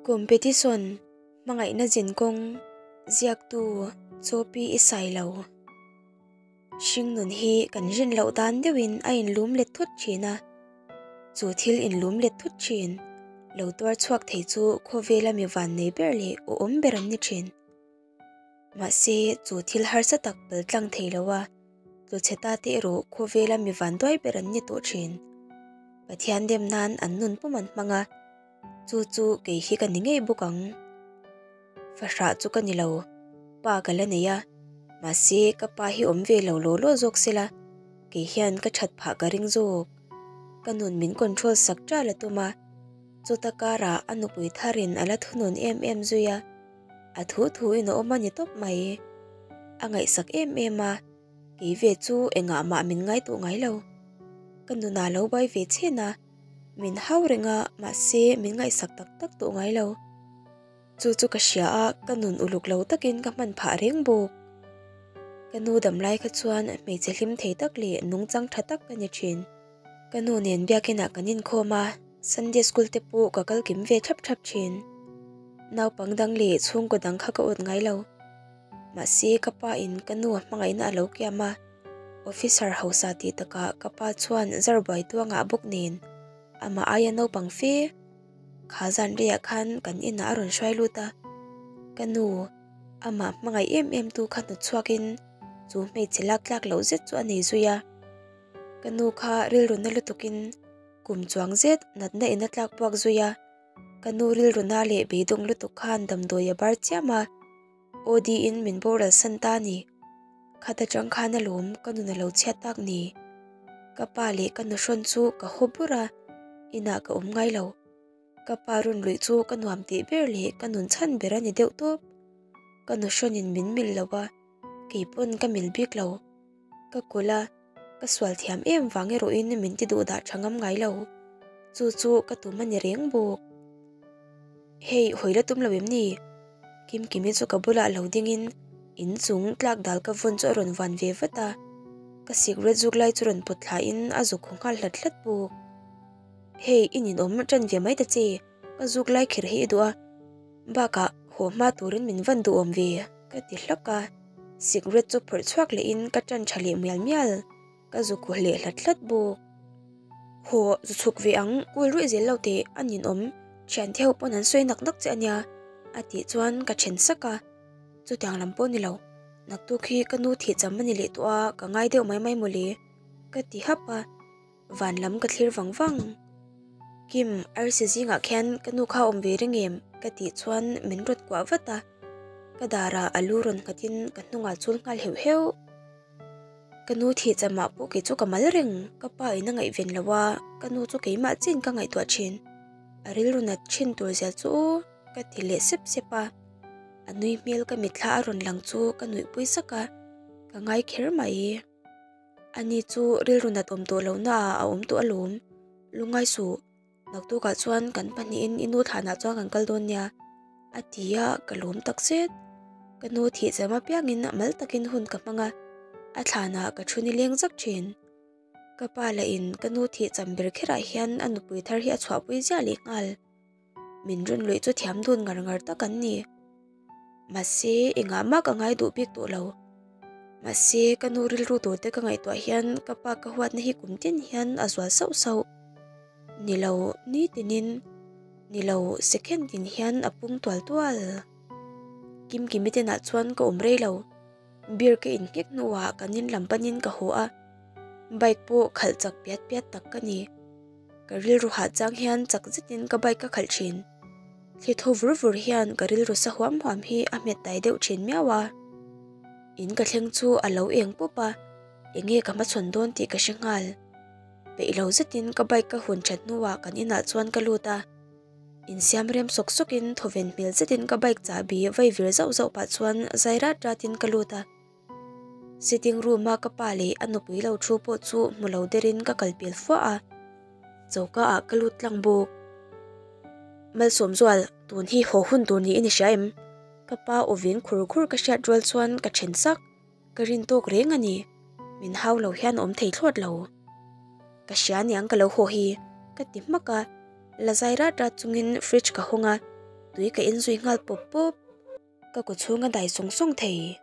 Competition, Hmangaihna zinkawng, Ziaktu, Chaw-pi i sai lo. Hringnun hi kan rin loh dan deuhin a inlum let thut thin a. Chu thil inlum let thut thin, lo tuar chhuak thei chu khawvela mi van nei ber leh awm ber an ni thin. Mahse, chu thil harsa tak pal tlang thei lo a, tluchhe ta te erawh khawvela mi vanduai ber an ni tawh thin. Pathian dem nan an nun pum an hmang a, chu chu kei hi ka ni ngei bawk ang. Fahrah chu ka ni lo, pa ka la nei a, mahse ka pa hi awm ve lo law law zawk sela, kei hian ka that phah ka ring zawk. Ka nun min control sak ṭal a tum a, chuta karah a nupui tharin a la thunun em em zui a. A thu thu in a awm a ni tawp mai. A ngaihsak em em a, kei ve chu engah mah min ngai tawh ngai lo. Ka nunah lo bai ve chhen a, min hau reng a, mahse min ngaihsak tak tak tawh ngai lo. Chu chu ka hria a, ka nun uluk lo takin ka hman phah reng bawk. Ka nu dam lai kha chuan hmeichhe hlim thei tak leh nungchang tha tak ka ni thin. Ka nu nen biakinah kan inkhawm a, Sunday school te pawh ka kal kim ve thap thap thin. Naupang dang leh chhungkaw dang kha ka awt ngai lo. Mahse ka pa in ka nu a hmangaihna a lo kiam a, officer hausa tih takah ka pa chuan zar buai tuangah bawk nen amah aia naupang fe kha zan reiah khan kan inah a rawn hruai lut a. Ka nu amah hmangaih em em tu kha hnawt chhuakin chu hmeichhe lak tlak loh zet chu a nei zui a. Ka nu kha rilru na lutukin kum chuang zet natna in a tlak puak zui a, ka nu rilru na leh beidawng lutuk khan damdawi a bar chiam a, OD in min boral san ta a ni. Khat atang khan alawm ka nun a lo chhiat tak ni. Ka pa leh ka nuhrawn chu ka haw bur a, inah ka awm ngai lo. Ka pa rawn luih chu ka nuam tih ber leh ka nun chhan ber a ni deuh tawp. Ka nuhrawnin min mil lo a, kei pawn ka mil bik lo. Ka kulh a, ka sual thiam em vang erawhin min ti duh dah tha ngam ngai lo. Chu chu ka tum a ni reng bawk. Hei, hawi la tum lo em ni? Kimkimi chu ka bulah lo dingin in chung tlak dal ka vawn chu a rawn van ve vat a. Ka cigarette zuk lai chu rawn pawt thlain a zuk haw nghal hlat hlat bawk. Hei, i ninawm tan ve mai ta che, ka zuk lai kher hi i duh a. Bakah, haw hma turin min van duhawm ve, ka ti hlak a. Cigarette chu phawrh chhuak lehin ka tan tha leh mial mial, ka zu khuh leh hlat hlat bawk. Haw, zu chhuk ve ang, kul ruih zel lo teh, a ninawm, thian theuh pawn an sawi nak nak che a nia, a tih chuan ka then sak a. Chutiang lam pawh ni lo, naktuk hi ka nu thih cham a ni leh tawh a, ka ngai deuh mai mai mawle, ka ti hap a. Van lam ka thlir vang vang. Kim, arsi zingah khian ka nu kha awm ve reng em? Ka tih chuan min rawt kuah vat a. Ka darah a lu rawn nghatin ka hnungah chul nghal heuh heuh. Ka nu thih chamah pawh kei chu ka mal reng, ka pa in a ngaihven lo a, ka nu chu keimah chin ka ngaihtuah thin. A rilru nat thin tur zia chu ka ti leh sep sep a. A nui hmel ka mitthla a rawn lang chu ka nuihpui sak a, ka ngai kher mai. Ani chu rilru nat awm tawh lohna ah a awm tawh alawm. Lungngai suh, naktukah chuan kan pahnihin i nu thlanah chuan kan kal dawn nia, a ti a, ka lawm tak zet. Ka nu thih chem apiangin mal takin hun ka hmang a, a thlanah ka thu nileng zak thin. Ka pa lahin ka nu thih cham ber kherah hian a nupui thar hi a chhuahpui ziah leh nghal. Min rawn luih chu thiam dun ngar ngar tak an ni. Mahse, engah mah ka ngai duh bik tawh lo. Mahse, ka nu rilru tur te ka ngaihtuah hian ka pa ka huatna hi kum tin hian a zual sauh sauh. Ni lo, ni tinin, ni lo, second tin hian a pung tual tual. Kimkimi tenah chuan ka awm rei lo. Beer ka inngek hnuah kan in lam panin ka haw a, bike pawh khalh chak piat piat tak ka ni. Ka rilru hah chang hian chak zetin ka bike ka khalh thin. Thli thaw vur vur hian ka rilru sa huam huam hi a hmet tai deuh thin miau a. In ka thleng chu a lo eng pup a, enge ka hmachhawn dawn tih ka hre nghal. Peih lo zetin ka bike ka hun that hnuah kan inah chuan ka lut a. Insiam rem sawk sawkin thawven hmel zetin ka bike chahbi vai vir zauh zauh pah chuan zai rat ratin ka lut a. Sitting room a ka pa leh a nupui lo thu pawh chu hmu lo derin ka kal pel fuah a. Choka ah ka lut tlang bawk. Malsawmzual, tun hi haw hun tur niin i hria em? Ka pa aw vin khur khur ka hriat rual chuan ka then sak. Ka rin tawk reng a ni. Min hau lo hian awm thei thlawt lo. Ka hria aniang ka lo haw hi, ka ti hmak a. La zai rat rat chungin fridge ka hawng a. Tui ka in zui nghal pawp pawp. Ka kaw chhung a dai sawng sawng thei.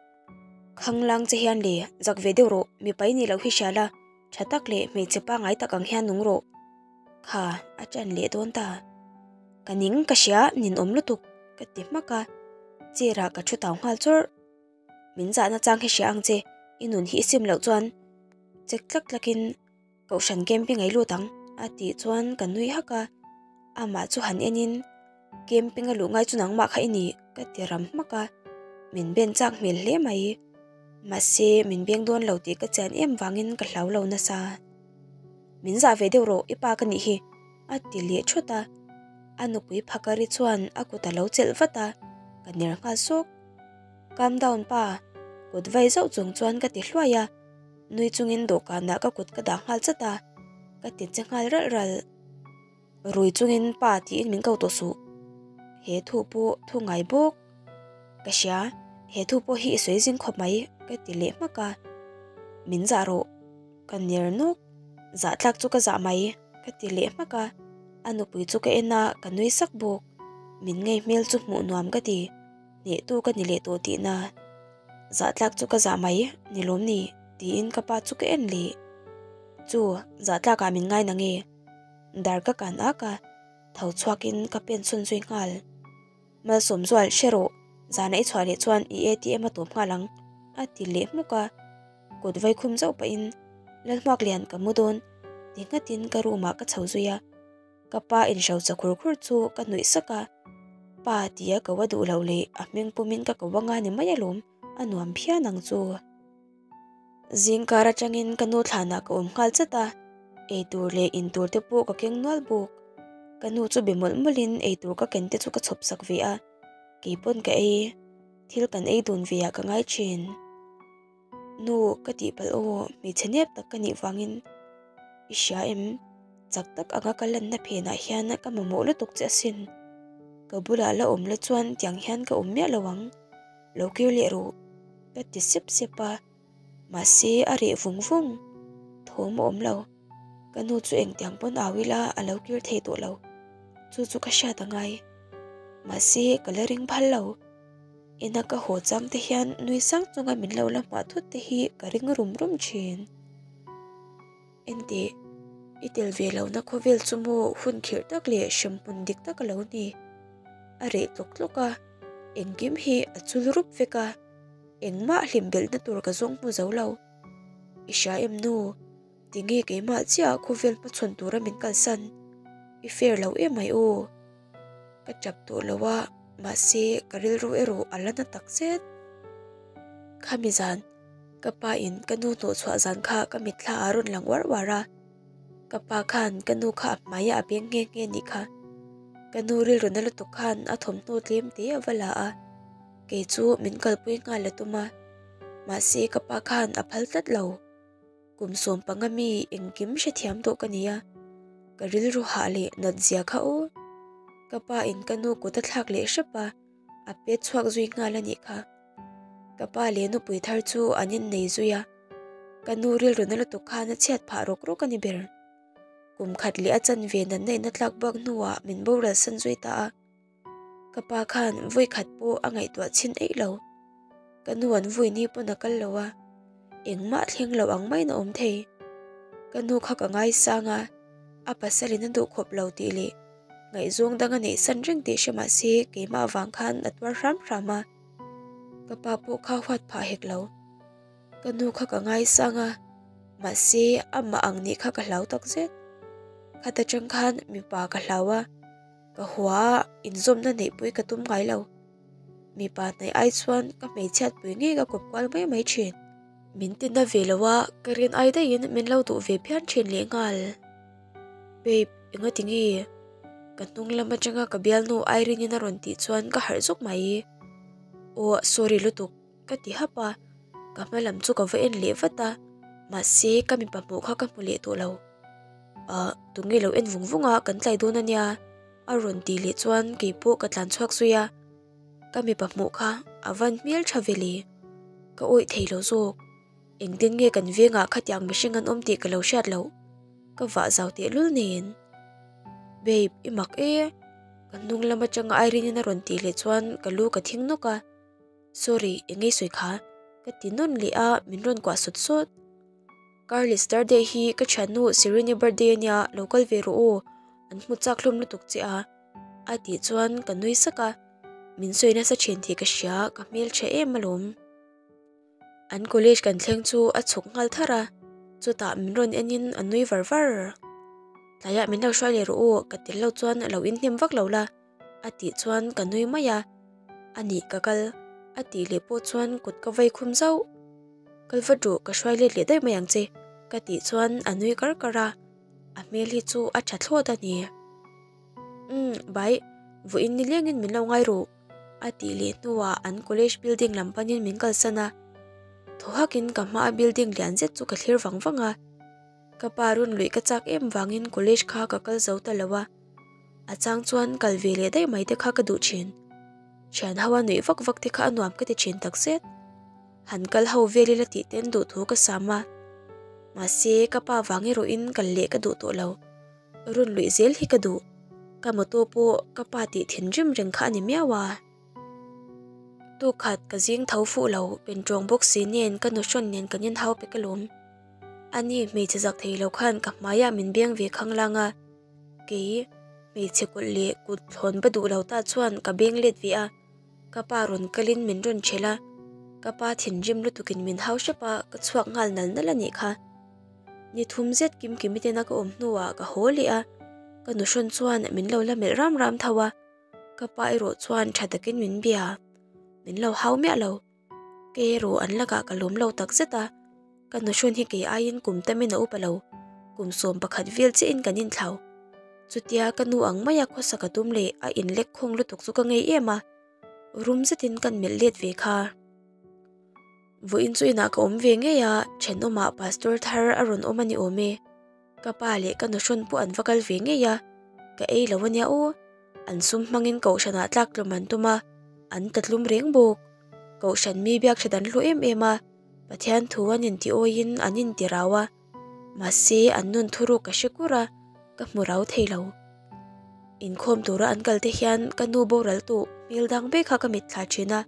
Khanglang che hian le zak ve deuh rawh, mipa i nih loh hi hria la, tha tak leh hmeichhe pangngai tak ang hian nung rawh. Kha a ṭan leh dawn ta. Ka ning ka hria ninawm lutuk ka ti hmak a, chair ah ka thu tau nghal chawrh. Min zahna chang hi hria ang che, i nun hi i sim loh chuan chek tlak tlakin Kohhran camping a i lut ang a tih chuan ka nui hak a, amah chu han enin camping a luh ngai chu nangmah kha i ni ka ti ram hmak a, min ben chak hmel hle mai. Mahse min beng dawn lo tih ka chian em vangin ka hlau lo nasa. Min zah ve deuh rawh i pa ka nih hi a ti leh thut a, a nupui phakari chuan a kut a lo chelh vat a, ka ner nghal sawk. Calm down pa, kut vai zauh chung chuan ka ti hluai a. Nui chungin dawhkanah ka kut ka dah nghal chat a, ka ti che nghal ralh ralh. Rui chungin pa tiin min ko tawh suh. He thu pawh thu ngai bawk. Ka hria, he thu pawh hi i sawi zing khawp mai ka ti leh hmak a. Min zah rawh, ka ner nawk. Zah tlak chu ka zah mai ka ti leh hmak a. A nupui chu ka en a, ka nui sak bawk. Min ngei hmel chu hmuh nuam ka ti. Hnehtu ka ni leh tawh tihna. Zah tlak chu ka zah mai, ni lawm ni? tiin ka pa chu ka en leh. Chu, zah tlakah min ngai nange? Dar ka kan ak a, tho chhuakin ka pen chhun zui nghal. Malsawm zual, hre rawh, zana i chhuah leh chuan i ATM a tawp nghal ang, a ti leh hmuk a. Kut vai khum zauh pahin, Lalhmuaklian ka mu dawn, ti nghatin ka room ah ka chho zui a. Ka pa inhro cha khur khur chu ka nuih sak a, Pa tia ko a duh loh leh a hming pumin ka ko anga ni mai alawm, a nuam phian ang chu. Zingkar atangin ka nu thlanah ka awm nghal chat a, eitur leh intur te pawh ka keng nual bawk. Ka nu chu be mawlh mawlhin eitur ka ken te chu ka chhawp sak ve a, keipawn ka ei, thil kan ei dun ve ah ka ngai thin. Nu, ka tihpalh aw, hmeichhe nep tak ka nih vangin i hria em? Chak tak anga ka lanna phenah hian ka mamawh lutuk che asin. Ka bulah la awm la chuan tiang hian ka awm miah lo ang. Lo kir leh rawh, ka ti sep sep a, mahse a reh vung vung. Thawm a awm lo. Ka nu chu engtiang pawn au ila a lo kir thei tawh lo. Chu chu ka hriat a ngai. Mahse ka la ring phal lo. Ina ka haw chang te hian nui sang chunga min lo la hmuah thut te hi ka ring rum rum thin. Enteh, i tel ve lohna khawvel chu maw hun khirh tak leh hremhmun dik tak a lo ni. A reh tlawk tlawk a, engkim hi a chul rup vek a, engmah hlim belhna tur ka zawng hmu zo lo. I hria em nu? Tinge keimah chiah khawvel hmachhawn tura min kalsan? I fair lo em ai aw. Ka tap tawh lo a, mahse ka rilru erawh a la na tak zet. Khami zan, ka pa in ka nu hnawhchhuah zan kha ka mitthla a rawn lang uar uar a. Ka pa khan ka nu kha a hmaiah a beng nghe nghe nih kha. Ka nu rilru na lutuk khan a thawmhnaw tlem te a va la a, kei chu min kalpui nghal a tum a, mahse ka pa khan a phal tlat lo. Kum 15 mi engkim hrethiam tawh ka ni a, ka rilru hah leh nat zia kha aw. Ka pa in ka nu kut a thlak leh hrep a, a pet chhuak zui nghal a nih kha. Ka pa leh nupui thar chu an innei zui a, ka nu rilru na lutuk khan a chhiat phah rawk rawk a ni ber. Kum khat leh a chanve natna in a tlak bak hnuah min boral san zui ta a. Ka pa khan vawi khat pawh a ngaihtuah chhin eih lo. Ka nu an vui ni pawn a kal lo a, engmah thleng lo ang maiin a awm thei. Ka nu kha ka ngaisang a, a pasalin a duh khawp lo tih leh ngaihzawng dang a neih san reng tih hre mah se keimah avang khan a tuar hram hram a. Ka pa pawh kha huat phah hek lo. Ka nu kha ka ngaisang a, mahse amah ang nih kha ka hlau takzet. Khata tang khan mipa ka hlau a. Ka hua a, inzawmna neihpui ka tum ngai lo. Mipa hnaih ai chuan ka hmeichhiatpui ngei ka kawp kual mai mai thin. Min tina ve lo a, ka rin ai daihin min lo duh ve phian thin lehnghal. Babe, enga ti nge? Ka hnung lam atanga ka bialnu Irene-in a rawn tih chuan ka harh zawk mai. Aw, sorry lutuk. Ka ti hap a, ka hma lam chu ka va en leh vat a, mahse ka mipa hmuh kha ka hmu leh tawh lo. Ah, tunge lo en vung vung a, kan tlai dawn a nia, a rawn tih leh chuan keipawh ka tlan chhuak zui a. Ka mipa hmuh kha a van hmel tha ve le, ka awih thei lo zawk. Engtin nge kan vengah khatiang mihring an awm tih ka lo hriat loh, ka vah zau tehlul nen. Babe, i mak e. Ka hnung lam atanga Irene-in a rawn tih leh chuan ka lu ka thing nawk a, Sorry, eng nge sawi kha? Ka ti nawn leh a, min rawn kuah sawt sawt. Carlis birthday hi ka thiannu Serene-i birthday a nia, lo kal ve rawh aw, an hmu chak hlawm lutuk che a. A tih chuan ka nui sak a, min sawi nasa thin tih ka hria, ka hmeltha em alawm. An college kan thleng chu a chhuk nghal thar a, chutah min rawn en in a nui var var. Tlaiah min lo hruai leh rawh u, ka tel lo chuan a lo inhnem vak lo la, a tih chuan ka nui mai a. A nih ka kal, a tih leh pawh chuan kut ka vei khum zauh. Kal vat rawh, ka hruai let leh daih mai ang che, ka tih chuan a nui kar kar a, a hmel hi chu a tha thlawt a ni. Umm, bye, vawiin nilengin min lo ngai rawh. A tih leh hnuah an college building lam panin min kalsan a, thaw hakin ka hmaa building lian zet chu ka thlir vang vang a. Ka pa rawn luih ka chak em vangin college kha ka kal zo ta lo a, a chang chuan kal ve leh daih mai te kha ka duh thin. Thian ho a nuih vak vak te kha a nuam ka ti thin takzet. Han kal ho vel ila tih ten duh thu ka sam a, mahse ka pa vang erawhin kal leh ka duh tawh lo. Rawn luih zel hi ka duh. Ka motor pawh ka pa tih thinrim reng kha a ni miau a. Tukhat ka zing tho fuh lo, pentawng bawk si nen ka nuhrawn nen kan inhau pek alawm. Ani hmeichhe zak thei lo khan ka hmaiah min beng ve khanglang a, kei hmeichhe kawlh leh kut thlawn va duh lo ta chuan ka beng let ve a, ka pa rawn kalin min rawn ṭhelh a, ka pa thinrim lutukin min hau hrep a, ka chhuak nghal nal nal a nih kha. Ni thum zet kim kimi tena ka awm hnuah ka haw leh a, ka nuhrawn chuan min lo la melh ram ram tho a, ka pa erawh chuan tha takin min bia, min lo hau miah lo. Kei erawh an lakah ka lawm lo tak zet a, ka nuhrawn hi kei aiin kum tamin a upa lo, kum 11 vel chiahin kan inthlau. Chutia ka nu ang maia khawsa ka tum leh a inlek khawng lutuk chu ka ngei em a, rum zetin kan melh let ve kha. Vawiin chu inah ka awm ve ngei a, thenawmah pastor thar a rawn awm a ni awm e. Ka pa leh ka nuhrawn pawh an va kal ve ngei a, ka ei lo a nia aw. An sum hmangin kohhranah tlak tlawm an tum a, an ta tlum reng bawk. Kohhran mi biak hret an hlu em em a, Pathian thu an inti awiin an inti rau a, mahse an nun thuruk ka hre kur a, ka hmu rau thei lo. Inkhawm tura an kal te hian ka nu boral tawh hmel dang vek kha ka mitthla thin a.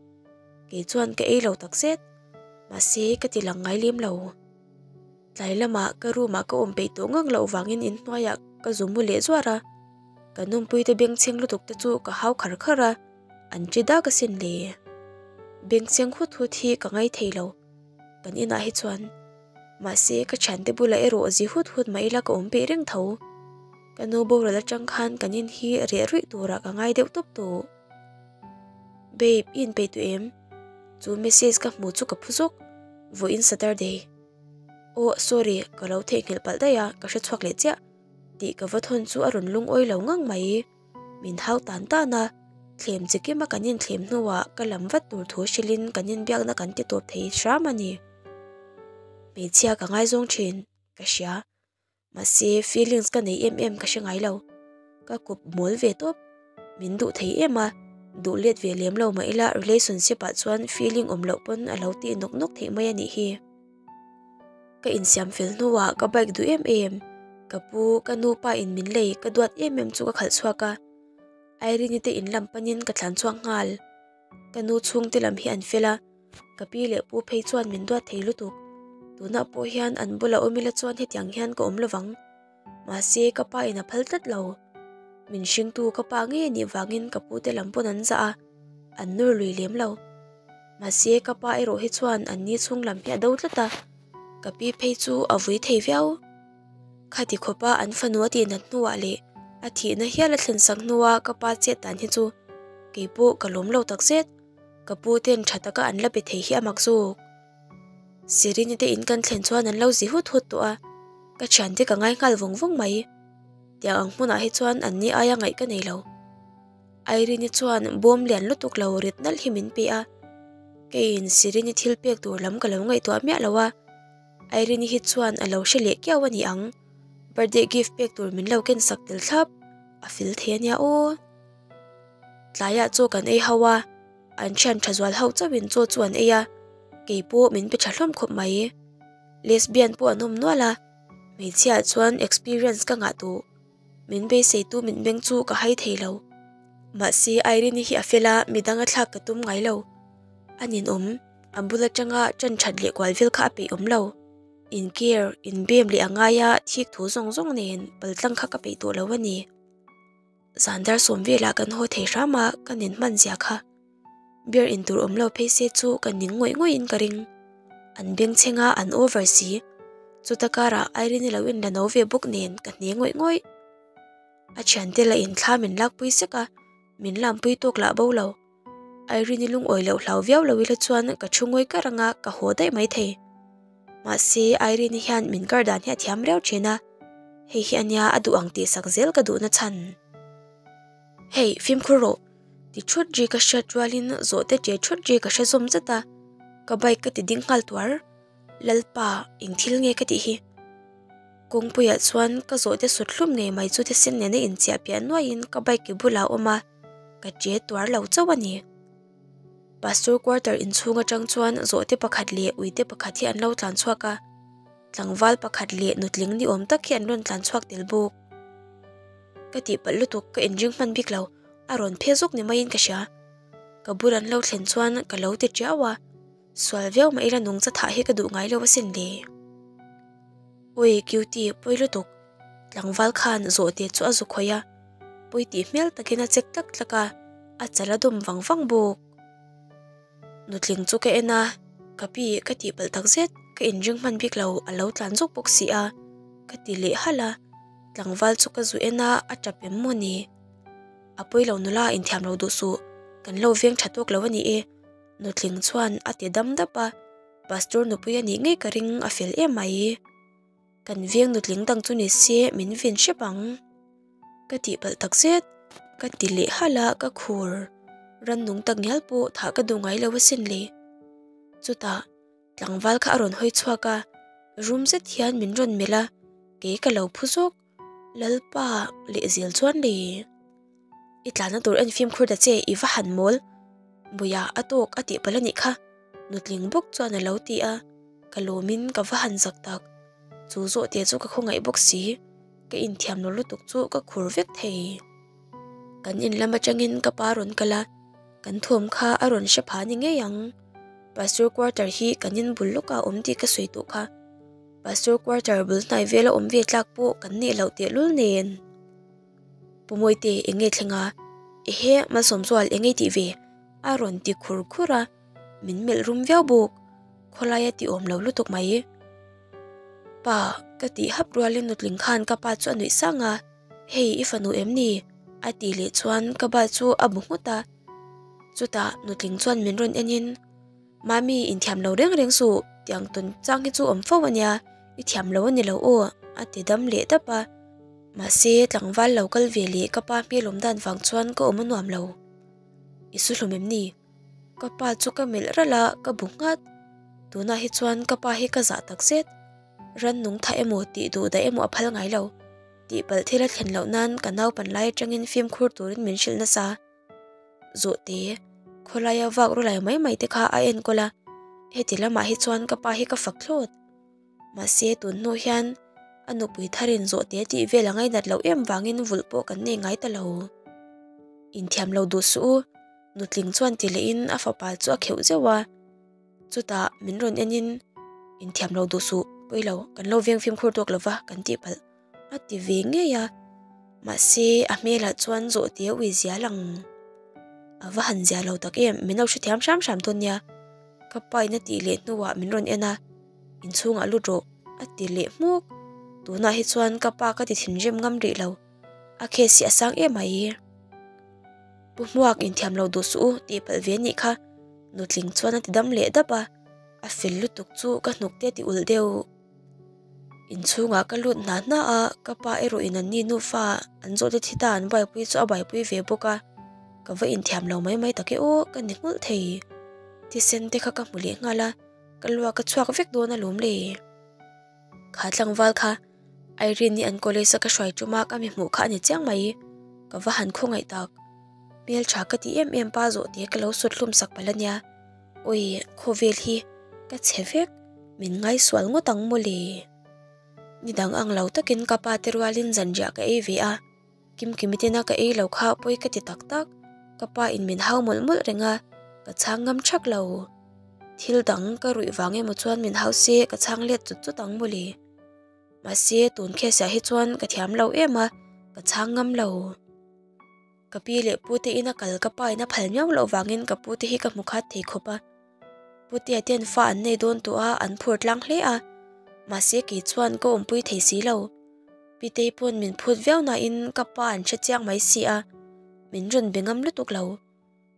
Kei chuan ka ei lo tak zet, mahse ka ti lang ngai lem lo. Tlai lamah ka room ah ka awm peih tawh ngang loh vangin inhnuaiah ka zu mu leh zuar a, ka nunpuite bengchheng lutuk te chu ka hau khar khar a, an ṭi dak asin le. Bengchheng hut hut hi ka ngai thei lo, kan inah hi chuan. Mahse ka thiante bulah erawh zi hut hut mah ila ka awm peih reng tho. Ka nu boral atang khan kan in hi reh ruih turah ka ngai deuh tawp tawh. Babe, i inpeih duh em? Chu message ka hmu chu ka phu zawk. Vawiin Saturday. Aw, sorry, ka lo theihnghilh palh daih a, ka hre chhuak leh chiah. Tih ka va thawn chu a rawn lungawi lo ngang mai. Min hau tan tan a, thlem chi kima kan inthlem hnuah ka lam vat tur thu hrilhin kan inbiakna kan ti tawp thei hram a ni. Hmeichhia ka ngaizawng thin, ka hria. Mahse feelings ka nei em em ka hre ngai lo. Ka kup mawl ve tawp. Min duh thei em a, duh let ve lem lo mah ila relationship ah chuan feeling awm loh pawn a lo tih nawk nawk theih mai a nih hi. Ka insiam fel hnuah ka bike duh em em, ka pu, ka nu pa in min lei ka duat em em chu ka khalh chhuak a. Irene-i te in lam panin ka thlan chhuak nghal. Ka nu chhungte lam hi an fel a, ka pi leh pu phei chuan min duat thei lutuk. Tunah pawh hian an bula awm ila chuan hetiang hian ka awm lovang. Mahse ka pa in a phal tlat lo. Min hringtu ka pa ngei anih vangin ka pu te lam pawn an zah a, an nawr lui lem lo. Mahse ka pa erawh hi chuan an ni chhung lam hi a do tlat a, ka pi phei chu a vui thei viau. Khati khawpa an fanu a tihnat hnuah leh a thihna hial a thlen sak hnua ka pa chet dan hi chu kei pawh ka lawm lo takzet. Ka pu ten tha taka an la be thei hi a mak zawk. Sirini te in kan thlen chuan an lo zi hut hut tawh a, ka thiante ka ngai nghal vawng vawng mai. Tiang ang hmunah hi chuan an ni aia ngaih ka nei lo. Irene-i chuan bawm lian lutuk lo rit nalh hi min pe a, keiin Sirini thil pek tur lam ka lo ngaihtuah miah lo a. Irene hi chuan a lo hre leh kiau a ni ang, birthday gift pek tur min lo ken sak tel thlap, a fel thei a nia aw. Tlaiah chaw kan ei ho a, an thian tha zual ho chauhin chaw chu an ei a, kei pawh min pe tha hlawm khawp mai. Lesbian pawh an awm nual a, hmeichhia chuan experience ka ngah tawh, min beiseitu mitmeng chu ka hai thei lo. Mahse Irene-i hi a fel a, midang a thlak ka tum ngai lo. A ninawm, a bul atanga ṭan ṭhat leh kual vel kha a peih awm lo. In care, in bem leh a ngai a, thik thu zawng zawng nen paltlang kha ka peih tawh lo a ni. Zan dar sawm velah kan haw thei hram a, ka nen hman zia kha. Beer in tur awm lo phei se chu ka ning ngawih ngawih in ka ring. An bengchheng a, an over si. Chuta karah Irene-i lo in la no ve bawk nen ka hne ngawih ngawih. A thiante la in thla min lakpui sek a, min lampui tawk lah bo lo. Irene-i lungawi loh hlau viau lo ila chuan ka thu ngawi kar anga ka haw daih mai thei. Mahse Irene-i hian min kar dan hi a thiam riau thin a, hei hi ania a duh ang tihsak zel ka duhna chhan. Hei, fimkhur rawh! Ti thut ri ka hriat rualin zawhte ṭe thut ri ka hre zawm zat a, ka bike ka ti ding nghal tuar. Lalpa, eng thil nge ka tih hi? Kawngpuiah chuan ka zawhte sut hlum ngei mai chu thisen nena inchiah piah nuaiin ka bike ke bulah a awm a, ka ṭe tuar lo chauh a ni. Pastor quarter inchhung aṭang chuan zawhte pakhat leh uite pakhat hi an lo tlan chhuak a, tlangval pakhat leh nutling ni awm tak hi an rawn tlan chhuak tel bawk. Ka tihpalh lutuk ka inring hman bik lo, a rawn phe zawk ni maiin ka hria. Ka bul an lo thlen chuan ka lo ti tiau a, sual viau mah ila nungcha thah hi ka duh ngai lo asin le. Ui cutie pawi lutuk, tlangval khan zawhte chu a zu khawih a, pawi tih hmel takin a chek tlak tlak a, a chal a dawm vang vang bawk. Nutling chu ka en a, ka pi ka tihpalh takzet, ka inring hman bik lo a lo tlan zawk bawk si a, ka ti leh halh a, tlangval chu ka zu en a, a tap em maw ni? A pawi lo nula inthiam lo duh suh, kan lo veng tha tawk lo a ni e, nutling chuan a ti dam dap a, pastor nupui a nih ngei ka ring a fel em mai. Kan veng nutling dang chu ni se min ven hrep ang. Ka tihpalh tak zet, ka ti leh halh a ka khur. Rannung tak ngial pawh thah ka duh ngai lo asin le. Chutah tlangval kha a rawn hawi chhuak a, rum zet hian min rawn melh a, kei ka lo phu zawk. Lalpa lehzel chuan le. I tlanna tur en fimkhur ta che i va han mawl. Buia a tawk a tih palh a nih kha, nutling bawk chuan a lo ti a, ka lawmin ka va han zak tak. Chu zawhte chu ka khawngaih bawk si, ka inthiam lo lutuk chu ka khur vek thei. Kan in lam atangin ka pa rawn kal a, kan thuam kha a rawn hre pha ni ngei ang. Pastor quarter hi kan in bul lawkah a awm tih ka sawi tawh kha. Pastor quarter bul hnai vela awm ve tlak pawh kan neih loh tehlul nen. Pu Mawite eng nge thleng a? Ehe, Malsawmzual eng nge tih ve? A rawn ti khur khur a, min melh rum viau bawk. Khawlaia ti awm lo lutuk mai. Pa, ka tih hap rualin nutling khan ka pa chu a nuih sang a, Hei i fanu em ni? A tih leh chuan ka ba chu a bu nghut a. Chutah nutling chuan min rawn enin, Mami, inthiam lo reng reng suh, tiang tawn chang hi chu awm fo a nia, i thiam lo a ni lo aw, a ti dam leh dap a. Mahse, tlangval lo kal ve leh ka pa hmel awm dan vang chuan ka awm a nuam lo. I su hlum em ni? Ka pa chu ka melh ralh a, ka bu nghat. Tunah hi chuan ka pa hi ka zah tak zet. Rannung tha emaw tih duh daih emaw a phal ngai lo. Tihpalh thil a thlen loh nan ka naupan lai atangin fimkhur turin min hrilh nasa. Zawhte, khawlaia vak rawlai mai mai te kha a enkawl a, heti lamah hi chuan ka pa hi ka fak thlawt. Mahse tun hnu hian a nupui tharin zawhte tih vel a ngainat loh em vangin vulh pawh kan nei ngai ta lo. Inthiam lo duh suh u, nutling chuan ti lehin a fapa chu a kheuh zeuh a. Chutah min rawn enin, Inthiam lo duh suh, pawi lo, kan lo veng fimkhur tawk lova kan tih palh a ti ve ngei a. Mahse a hmelah chuan zawhte a ui zia lang. A va han zia lo tak em, min lo hrethiam hram hram dawn nia. Ka pa in a tih leh hnuah min rawn en a. Inchhungah lut rawh a ti leh hmuk. Tunah hi chuan ka pa ka ti thinrim ngam rih lo. A case hi a sang em mai. Pu Hmuak inthiam lo duh suh u tih palh ve nih kha. Nutling chuan a ti dam leh dap a. A fel lutuk chu ka hnuk te ti ulh deuh. Inchhungah ka lut hna hna a, ka pa erawh in an ni nufa an zawh te thi ta an buaipui chu a buaipui ve bawk a. Ka va inthiam lo mai mai tak e aw ka ni nghulh thei. Thisen te kha ka hmu leh nghal a. Ka luak a chhuak vek dawn alawm le. Kha tlangval kha Irene-i an college a ka hruai ṭuma ka mi hmuh kha a ni chiang mai. Ka va han khawngaih tak. Hmelṭha ka ti em em pa zawh te ka lo sut hlum sak palh ania. Awi, khawvel hi ka chhe vek, min ngaisual ngawt ang maw le. Nidang ang lo takin ka pa te rualin zanriah ka ei ve a. Kimkimi tena ka ei lo kha pawi ka ti tak tak. Ka pa in min hau mawlh mawlh reng a, ka chhang ngam thak lo. Thil dang ka ruih vang emaw chuan min hau se ka chhang let chut chut ang mawle. Mahse tun case ah hi chuan ka thiam lo em a, ka chhang ngam lo. Ka pi leh pu te ina kal ka pa in a phal miau loh vangin ka pu te hi ka hmu khat thei khawp a. Putea ten fa an nei dawn tawh a, an phur tlang hle a. Mahse kei chuan ka awmpui thei si lo. Pitei pawn min phut viau nain ka pa an hre chiang mai si a, min rawn be ngam lutuk lo.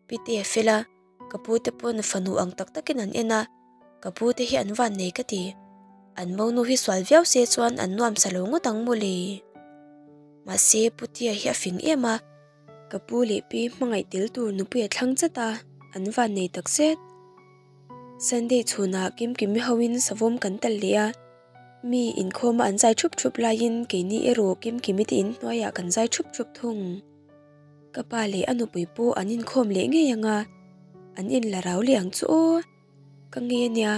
Pitea fel a, ka pu te pawn fanu ang tak takin an en a, ka pu te hi an van nei ka ti. An monu hi sual viau se chuan an nuam sa lo ngawt ang mawle. Mahse Putea hi a fing em a. Ka pu leh pi hmangaih tel tur nupui a thlang chat a, an van nei tak zet. Sunday chhunah Kimkimi hoin savawm kan tal leh a, mi inkhawma an zai thup thup laiin keini erawh Kimkimi te inhnuaiah kan zai thup thup thung. Ka pa leh a nupui pawh an inkhawm leh ngei ang a, an inla rau leh ang chu aw. Ka ngei ania,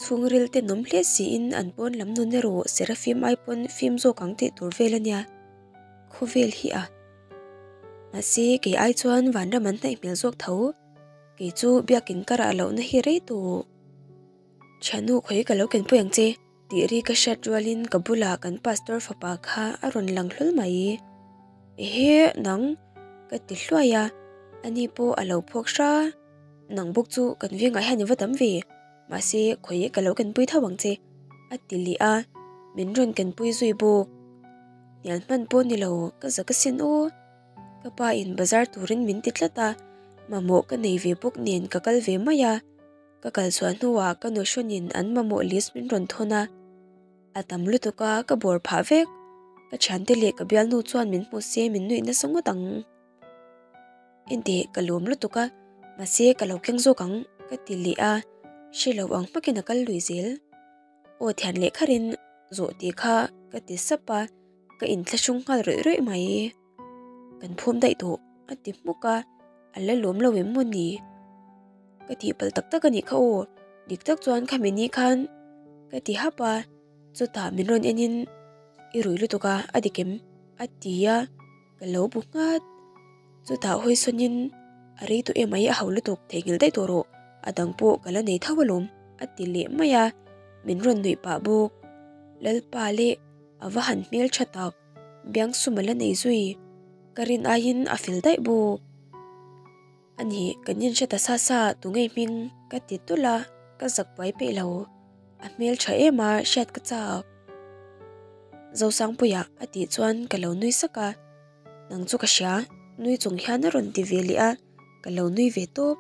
chhungril te nawm hle siin an pawn lam nun erawh Serafim ai pawn fim zawk ang tih tur vel ania. Khawvel hi a. Mahse kei ai chuan vanram an hnaih hmel zawk tho. Kei chu biakin ka rah lohna hi rei tawh. Thiannu khawi ka lo kenpui ang che tih ri ka hriat rualin ka bulah kan pastor fapa kha a rawn lang hlawl mai. Ehe nang ka ti hluai a, ani pawh a lo phawk hra. Nang bawk chu kan vengah hian i va tam ve, mahse khawi ka lo kenpui tho ang che a ti leh a, min rawn kenpui zui bawk. Hnial hman pawh ni lo, ka zak asin aw. Ka pa in bazar turin min ti tlat a, mamawh ka nei ve bawk nen ka kal ve mai a. Ka kal chhuah hnuah ka nu hrawnin an mamawh list min rawn thawn a, a tam lutuk a ka bawr phah vek. Ka thiante leh ka bialnu chuan min hmu se min nuih nasa ngawt ang. Enteh ka lawm lutuk a, mahse ka lo keng zawk ang ka ti leh a, hre lo ang hmakin a kal lui zel. Aw thian leh kharin zawh tih kha ka ti sap a, ka inthlahrung nghal rawih rawih mai. Kan phum daih tawh a ti hmuk a, a la lawm lo em maw ni? Ka tih palh tak tak a nih kha aw, dik tak chuan khami ni khan ka ti hap a, chutah min rawn en in i rui lutuk a, a dik em? a ti a, ka lo bu nghat. Chutah hawi sawn in a rei tawh em ai a ho lutuk theihnghilh daih tawh rawh, a dang pawh ka la nei tho alawm a ti leh mai a, min rawn nuih pah bawk. Lalpa leh a va han hmel tha tak, biangsum a la nei zui, ka rin aiin a fel daih bawk. A ni, kan inhre ta sa sa tunge hming ka ti tulh a, ka zak buai peih lo. A hmel tha em a, hriat ka chak. Zosangpuia a tih chuan ka lo nui sak a, Nang chu ka hria, nui chung hian a rawn ti ve leh a, ka lo nui ve tawp.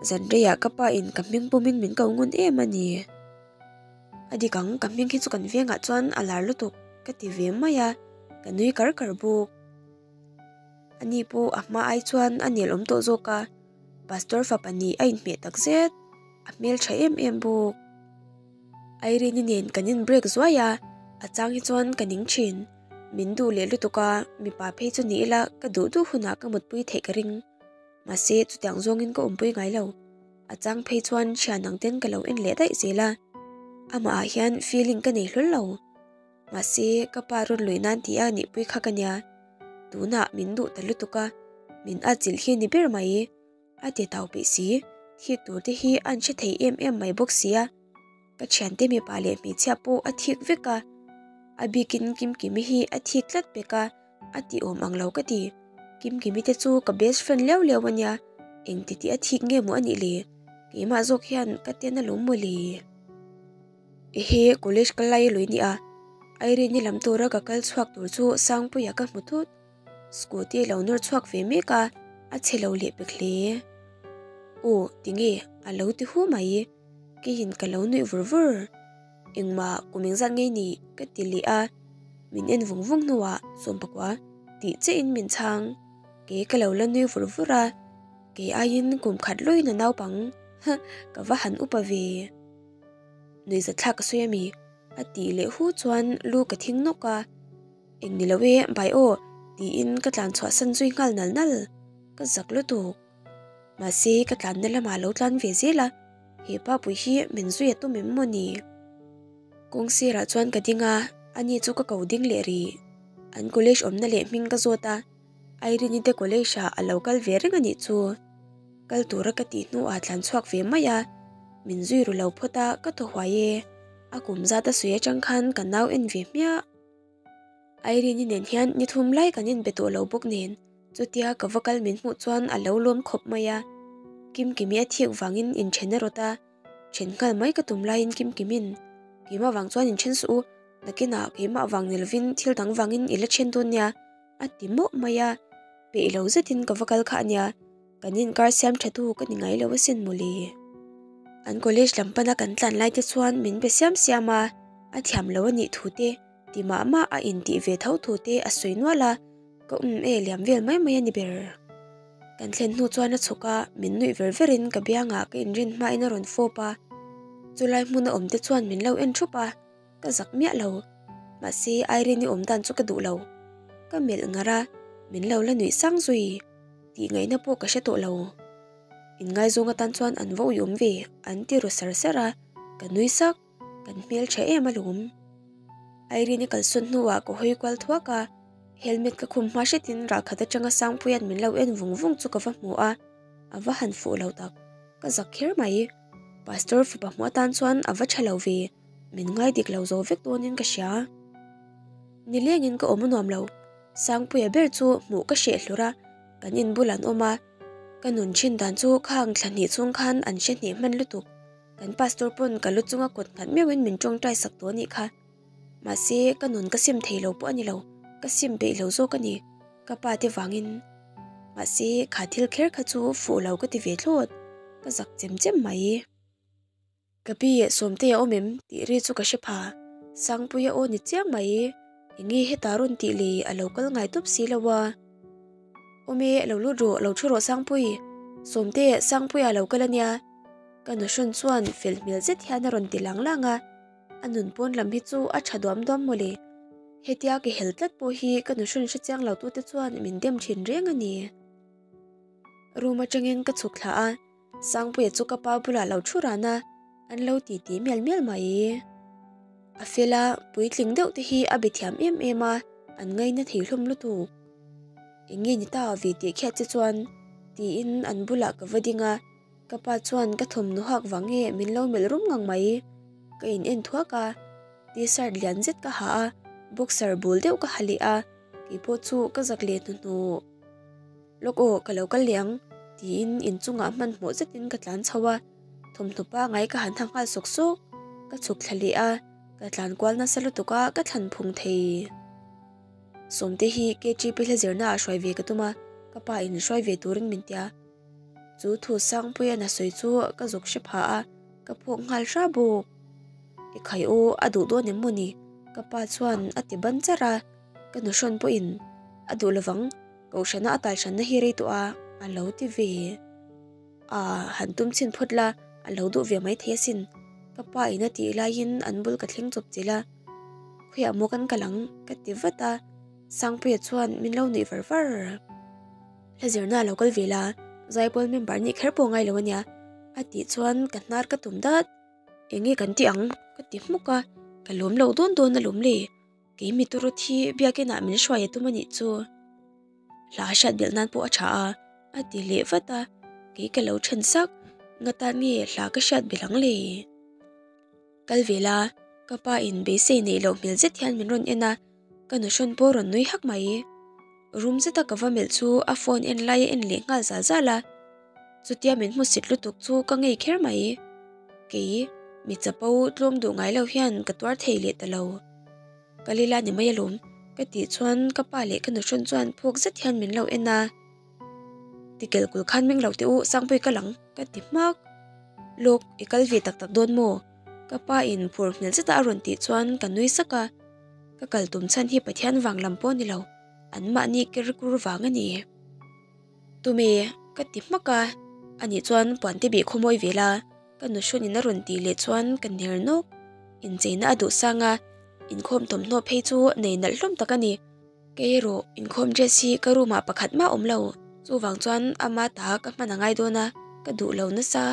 Zan reiah ka pa in ka hming pumin min ko ngun em a ni. A dik ang, ka hming hi chu kan vengah chuan a lar lutuk ka ti ve mai a, ka nui kar kar bawk. Ani pawh a hma ai chuan a nel awm tawh zawk a, Pastor fapa nih a inhmeh tak zet, a hmeltha em em bawk. Irene-i nen kan in break zuai a, a chang hi chuan ka ning thin. Min duh leh lutuk a, mipa phei chu ni ila ka duh duh hunah ka mutpui theih ka ring. Mahse chutiang zawngin ka awmpui ngai lo. A chang phei chuan thian ang ten ka lo en leh daih zel a. Amah ah hian feeling ka nei hlawl lo. Mahse ka pa rawn luih nan tih a nihpui kha ka nia. Tunah min duh ta lutuk a, min atchilh hi ni ber mai. A ti tau peih si, thik tur te hi an hre thei em em mai bawk sia. Ka thiante mipa leh hmeichhia pawh a thik vek a, a bikin Kimkimi hi a thik tlat pek a, a ti awm ang lo ka ti. Kimkimi te chu ka best friend liau liau a nia, engti tih a thik nge maw a nih le? Keimah zawk hian ka ten alawm maw le? Ehe, college kal lai a lui nia, Irene-i lam tura ka kal chhuak tur chu Sangpuia ka hmu thut. Scooty lo nawr chhuak ve mek a, a chhe lo leh pek hle. Aw, tinge? A lo ti hu mai. Keiin ka lo nuih vur vur. Engmah kum engzat ngei ni? Ka ti leh a, min en vung vung hnuah Sawmpakua tih chiahin min chhang. Kei ka lo la nui vur vur a, kei aiin kum khat luiin a naupang. Huh, ka va han upa ve. Nuihzatthlak ka sawi ami? A tih leh hu chuan lu ka thing nawk a. Eng ni lo e, bai aw, tiin ka tlan chhuah san zui nghal nal nal. Ka zak lutuk. Mahse, ka tlanna lamah lo tlan ve zel a, he pa pui hi min zui a tum em maw ni? Kawng sirah chuan ka ding a, ani chu ka ko ding leh rih. An college awmna leh hming ka zawt a. Irene-i te college ah a lo kal ve reng a nih chu. Kal tura ka tih hnuah tlan chhuak ve mai a, min zui ru lo phawt a ka thaw huai e. A kum zat a sawi atang khan ka nau en ve hmiah. Irene-i nen hian ni thum lai kan inbe tawh lo bawk nen chutia ka va kal min hmuh chuan a lo lawm khawp mai a. Kimkimi a thik vangin inthen a rawt a, then nghal mai ka tum laiin Kimkimin, Keimah vang chuan inthen suh u, nakinah keimah vang ni lovin thil dang vangin i la then dawn nia, a ti mawh mai a. Peih lo zetin ka va kal kha a nia, kan inkar siam tha tu ka ni ngai lo asin mawle. An college lam pana kan tlan lai te chuan min be siam siam a, a thiam lo a nih thu te, ti mah mah a intih ve tho thu te a sawi nual a, ka um e liam vel mai mai a ni ber. Kan thlen hnu chuan a chhuk a, min nuih ver verin ka biangah ka inrin hmain a rawn fawp a, chulai hmuna awm te chuan min lo en thup a, ka zak miah lo. Mahse Irene-i awm dan chu ka duh lo. Ka melh ngar a, min lo la nuih sang zui. Tih ngaihna pawh ka hre tawh lo. Inngaizawng atan chuan an va uiawm ve, an ti ru sar sar a, ka nui sak. Kan hmel tha em alawm. Irene-i kalsawn hnuah ka hawi kual thuak a, helmet ka khum hma hretin ralkhat atanga Sangpuia'n min lo en vung vung chu ka va hmu a, a va han fuh lo tak. Ka zak kher mai. Pastor fapa hmuh atan chuan a va tha lo ve, min ngai dik lo zo vek dawnin ka hria. Nilengin ka awm a nuam lo. Sangpuia ber chu hmuh ka hreh hlur a, kan inbul an awm a, ka nun thin dan chu khang thla hnih chhung khan an hre hneh hman lutuk. Kan pastor pawn ka lu chunga kut nghat meuhin min tawngtai sak tawh a nih kha. Mahse, ka nun ka sim thei lo pawh a ni lo, ka sim peih lo zawk a ni, ka pa te vangin. Mahse, kha thil kher kha chu fuh lo ka ti ve thlawt, ka zak chem chem mai. Ka pi Sawmtei a awm em? tih ri chu ka hre pha. Sangpuia aw ni chiang mai. Enge heta rawn tih le a lo kal ngai tawp si lo a. Awm e, lo lut rawh, lo thu rawh Sangpui. Sawmte, Sangpuia lo kal a nia. Ka nuhrawn chuan fel hmel zet hian a rawn ti lang lang a, a nun pawn lam hi chu a tha duam duam mawle. Hetia ke hel tlat pawh hi ka nuhrawn hre chiang lo tute chuan min dem thin reng a ni. Room atangin ka chhuk thla a, Sangpuia chu ka pa bulah lo thu ran a, an lo ti ti mial mial mai. A fel a, puitling deuh te hi a be thiam em em a, an ngaina thei hlawm lutuk. Eng nge ni ta ve tih khiat che chuan tiin an bulah ka va ding a, Ka pa chuan ka thawmhnaw hak vang nge min lo melh rum ngang mai. Ka in en thuak a, t-shirt lian zet ka ha a, boxer bul deuh ka ha leh a, keipawh chu ka zak leh hnuhnawh. Lawk aw, ka lo kal leh ang, tiin inchungah hmanhmawh zetin ka tlan chho a, thawmhnaw pangai ka han ha nghal sawk sawk. Ka chhuk thla leh a, ka tlan kual nasa lutuk a, ka thlan phung thei. Sawmte hi KTP hla zirna ah hruai ve ka tum a, ka pa in hruai ve turin min tia. Chu thu Sangpuia'n a sawi chu ka zuk hre pha a, ka phawk nghal hra bawk. I khai aw, a duh dawn em maw ni? Ka pa chuan a ti ban char a, ka nuhrawn pawhin a duh lovang, kohhrana a talhranna hi rei tawh a, a lo ti ve. Aa, han tum chhin phawt la, a lo duh ve maithei asin. Ka pa in a tih laiin an bul ka thleng chawp chilh a, Khawiah maw kan kal ang? ka ti vat a, Sangpuia chuan min lo nuih var var. Hla zirna a lo kal ve la, Zaipawl member nih kher pawh ngai lo a nia, a tih chuan ka hnar ka tum dat. Eng nge kan tih ang? ka ti hmuk a, ka lawm lo dawn dawn alawm le. Kei mi turu thi biakinah min hruai a tum a nih chu. Hla hriat belh nan pawh a tha a, a ti leh vat a, kei ka lo then sak, nga tan nge hla ka hriat belh ang le? Kal ve la, ka pa in beisei neih loh hmel zet hian min rawn en a, ka nuhrawn pawh rawn nui hak mai. Rum zeta ka va melh chu a phone en lai a en leh nghal zal zal a, chutia min hmu sit lutuk chu ka ngei kher mai. Kei, mi chapo tlawm duh ngai lo hian ka tuar thei leh ta lo. Ka lila ni mai alawm, ka tih chuan ka pa leh ka nuhrawn chuan phawk zet hian min lo en a. Tikel kul khan meng lo teh u, Sangpui ka lang, ka ti hmak. Lawk, i kal ve tak tak dawn maw? Ka pa in phur hmel zeta a rawn tih chuan ka nui sak a. Ka kal tum chhan hi Pathian vang lam pawh a ni lo, an mahni ker kur vang a ni. Tume, ka ti hmak a, anih chuan puan te bih khawmawi ve la, ka nuhrawn in a rawn tih leh chuan ka ner nawk. Incheina a duh sang a, inkhawm thawmhnaw phei chu nei nalh hlawm tak a ni. Kei erawh inkhawm dress hi ka room ah pakhat mah awm lo, chuvang chuan ama ta ka hman a ngai dawn a, ka duh lo nasa.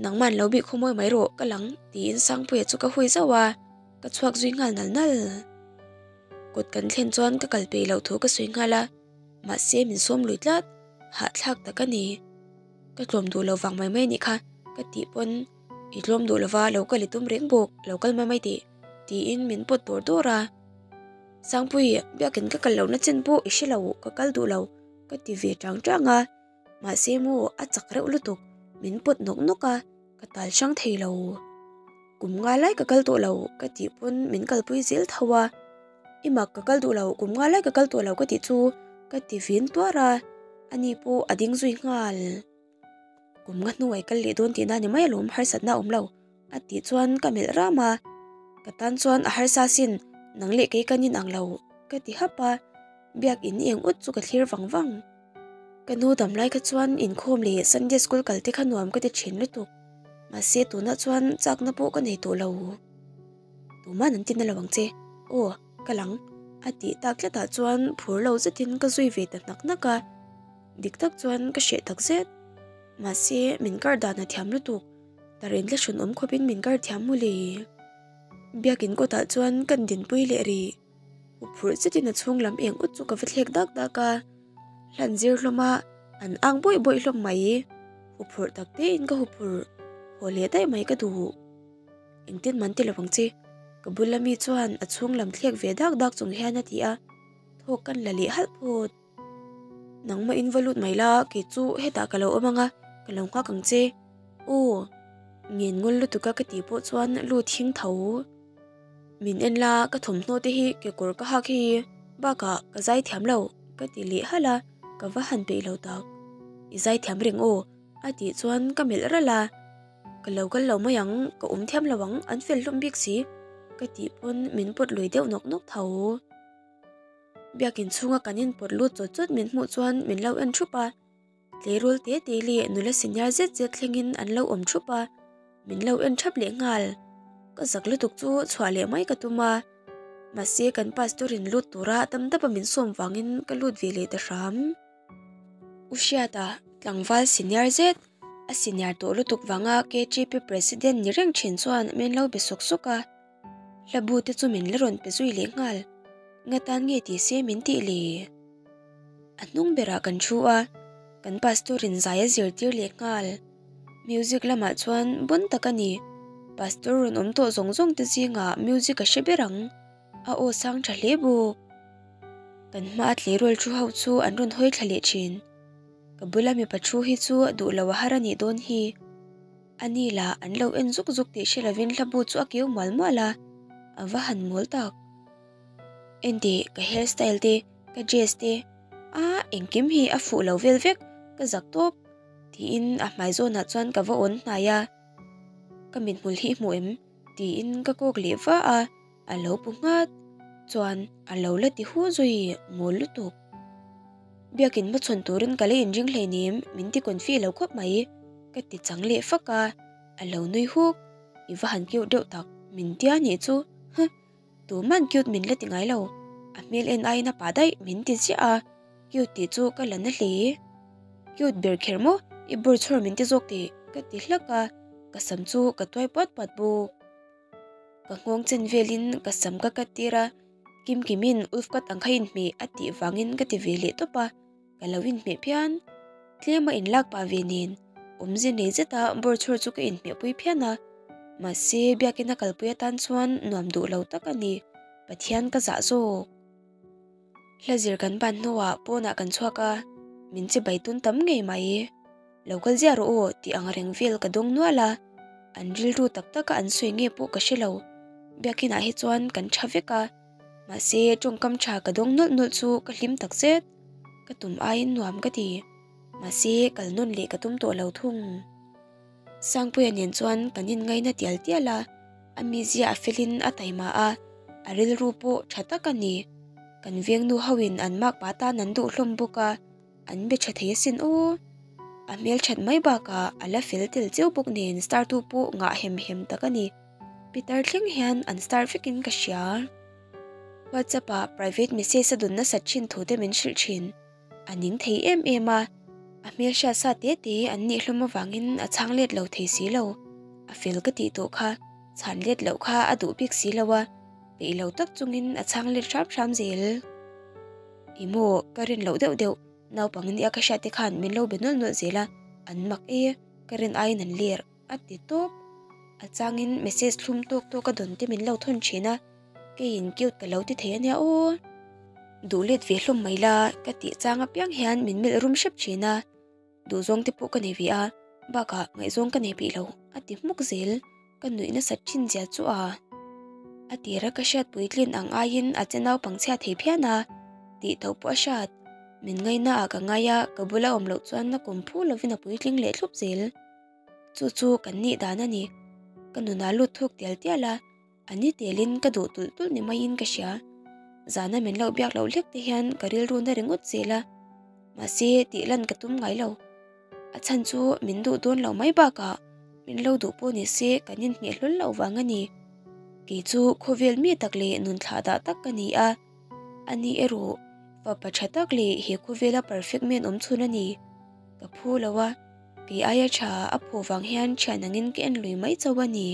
Nangman lo bih khawmawi mai rawh ka lang tiin Sangpuia chu ka hui zauh a, ka chhuak zui nghal nal nal. Kut kan thlen chuan ka kal peih loh thu ka sawi nghal a. Mahse min sawm lui tlat, hahthlak tak a ni. Ka tlawm duh lo vang mai mai anih kha ka tih pawn i tlawm duh lova lo kal i tum reng bawk, lo kal mai mai teh tiin min pawt dawr dawr a. Sangpui, biakin ka kal lohna chen pawh i hre lo, ka kal duh lo ka ti ve tang tang a. Mahse maw a chak reuh lutuk, min pawt nawk nawk a, ka tal hrang thei lo. Kum nga lai ka kal tawh lo ka tih pawn min kalpui zel tho a. I mak ka kal duh lo, kum nga lai ka kal tawh lo ka tih chu ka ti vin tuar a, ani pawh a ding zui nghal. Kum nga hnuai kal leh dawn tihna ni mai alawm harsatna a awm lo a tih chuan ka melh ram a, ka tan chuan a harsa sin nang leh kei kan inang lo ka ti hap a, biakin eng ut chu ka thlir vang vang. Ka nu dam lai kha chuan inkhawm leh Sunday school kal te kha nuam ka ti thin lutuk, mahse tunah chuan chakna pawh ka nei tawh lo. Tuman an tina lo ang che, aw ka lang a tih tak tlatah chuan phur lo zetin ka zui ve ta hnak hnak a, dik tak chuan ka hreh tak zet. Mahse min kar dan a thiam lutuk, tar in thlahrun awm khawpin min kar thiam mawle. Biakin kawtah chuan kan dinpui leh rih. Huphurh zetin a chhung lam eng ut chu ka va thlek dak dak a, hlan zir hlawm a, an ang bawih bawih hlawm mai. Huphurh tak tein ka huphurh, haw leh daih mai ka duh. Engtin man ti lo ang che, ka bula mi chuan a chhung lam thlek ve dak dak chung hian a ti a, thawk kan la leh halh phawt. Nangmah in va lut mai la, kei chu hetah ka lo awm ang a, ka lo nghak ang che. Aw, ngen ngawl lutuk a ka tih pawh chuan lut hing tho. Min en la, ka thawmhnaw te hi kekawr ka hak hi bakah ka zai thiam lo ka ti leh halh a, ka va han peih lo tak. I zai thiam reng aw a tih chuan ka melh ralh a, ka lo kal lo mai ang, ka awm thiam lo ang, an fel hlawm bik si ka tih pawn min pawt lui deuh nawk nawk tho. Biakin chhunga kan inpawt lut chawt chawt min hmuh chuan min lo en thup a. Tleirawl te te leh nula senior zet zet thlengin an lo awm thup a, min lo en thap leh nghal. Ka zak lutuk chu chhuah leh mai ka tum a, mahse kan pastor in lut tura dam dap a min sawm vangin ka lut ve leh ta hram. U Hriata, tlangval senior zet, a senior tawh lutuk vanga KTP president ni reng thin chuan min lo be sawk sawk a. Hlabu te chu min la rawn pe zui leh nghal. Nga tan nge ti se min tih le? A hnung berah kan thu a, kan pastor in zai a zirtir leh nghal. Music lamah chuan bon tak a ni. Pastor rawn awm tawh zawng zawng te zingah music a hre ber ang. A aw sang tha hle bawk. Kan hmaa tleirawl thu ho chu an rawn hawi thla leh thin. Ka bula mipa thu hi chu duh lo a har a nih dawn hi. A ni lah an lo en zuk zuk tih hre lovin hlabu chu a keu mual mual a, a va han mawl tak. Enteh, ka hair style te, ka dress te, a engkim hi a fuh lo vel vek, ka zak tawp, tiin a hmai zawnah chuan ka va awn hnai a. Ka mithmul hi i hmu em? tiin ka kawk leh va a, a lo pu nghat. Chuan a lo la ti hu zui mawl lutuk. Biakin hmachhawn turin ka la inring hleinem min ti confi lo khawp mai ka ti chang leh fak a, a lo nui huk. I va han cute deuh tak min tia nih chu huh tuman cute min la ti ngai lo a hmel en aiin a pah daih min ti ziah a cute tih chu ka la na hle. Cute ber kher maw i bur chhawr min ti zawk tih ka ti hlak a ka sam chu ka tuai puat puat bawk. Ka nghawng chen velin ka sam ka cut tir a, Kim Kimin Ulf cut ang kha inhmeh a tih vangin ka ti ve leh tawp a, ka lo inhmeh phian. Tlem a inlak pah ve nen, awmze nei zeta bawrchhawr chu ka inhmeh pui phian a, mahse biakina kalpui atan chuan nuam duh lo tak a ni, Pathian ka zah zawk. Hla zir kan ban hnuah pawnah kan chhuak a, min che bai tun tam ngei mai. Lo kal ziah rawh aw tih ang reng vel ka dawng nual a, an rilru tak taka an sawi nge pawh ka hre lo. Biakinah hi chuan kan tha vek a, mahse tawngkam tha ka dawng nawlh nawlh chu ka hlim tak zet. Ka tum aiin nuam ka ti, mahse kal nawn leh ka tum tawh lo thung. Sangpuia nen chuan kan inngaina tial tial a, a mizia a felin a taima a, a rilru pawh tha tak a ni. Kan vengnu hoin an makpa tan an duh hlawm bawk a, an be tha thei asin aw. A hmelthat mai bakah a la fel tel cheu bawk nen star tu pawh ngah hem hem tak a ni. Pitar thleng hian an star vekin ka hria. WhatsApp ah private message a dun nasat thin thu te min hrilh thin. A ning thei em em a, a hmelhriat sa te te an nih hlawm avangin a chhang let lo thei si lo. A fel ka tih tawh kha, chhan let loh kha a duh bik si lo a, peih lo tak chungin a chhang let hram hram zel. Ih maw, ka rin loh deuh deuh, naupang nia ka hriat te khan min lo be nawlh nawlh zel a, an mak e, ka rin aiin an ler, a ti tawp. A changin message thlum tawk tawk a dawn te min lo thawn thin a, keiin cute ka lo ti thei a nia aw. Duh let ve hlawm mai la, ka tih chang apiang hian min melh rum hrep thin a. Duhzawng te pawh ka nei ve a, bakah ngaihzawng ka nei peih lo, a ti hmuk zel. Ka nuih nasat thin zia chu a. A tira ka hriat puitlin ang aiin a che naupang chhia thei phian a, tih tho pawh a hriat. Min ngaina ah ka ngai a, ka bula awm loh chuan na kum phu lovin a puitling leh thlup zel. Chu chu kan nih dan a ni. Ka nunah lut thuk tial tial a, a ni telin ka duh tulh tulh ni maiin ka hria. Zana min lo biak loh hlek te hian ka rilru na ringawt zel a, mahse tih lan ka tum ngai lo. A chhan chu min duh dawn lo mai bakah min lo duh pawh ni se kan inhmeh hlawl loh vang a ni. Kei chu khawvel mi tak leh nun thlah dah tak ka ni a, a ni erawh fapa tha tak leh he khawvela perfect man awm chhun a ni. Ka phu lo a, kei aia tha a phuh vang hian thian angin ka en lui mai chauh a ni.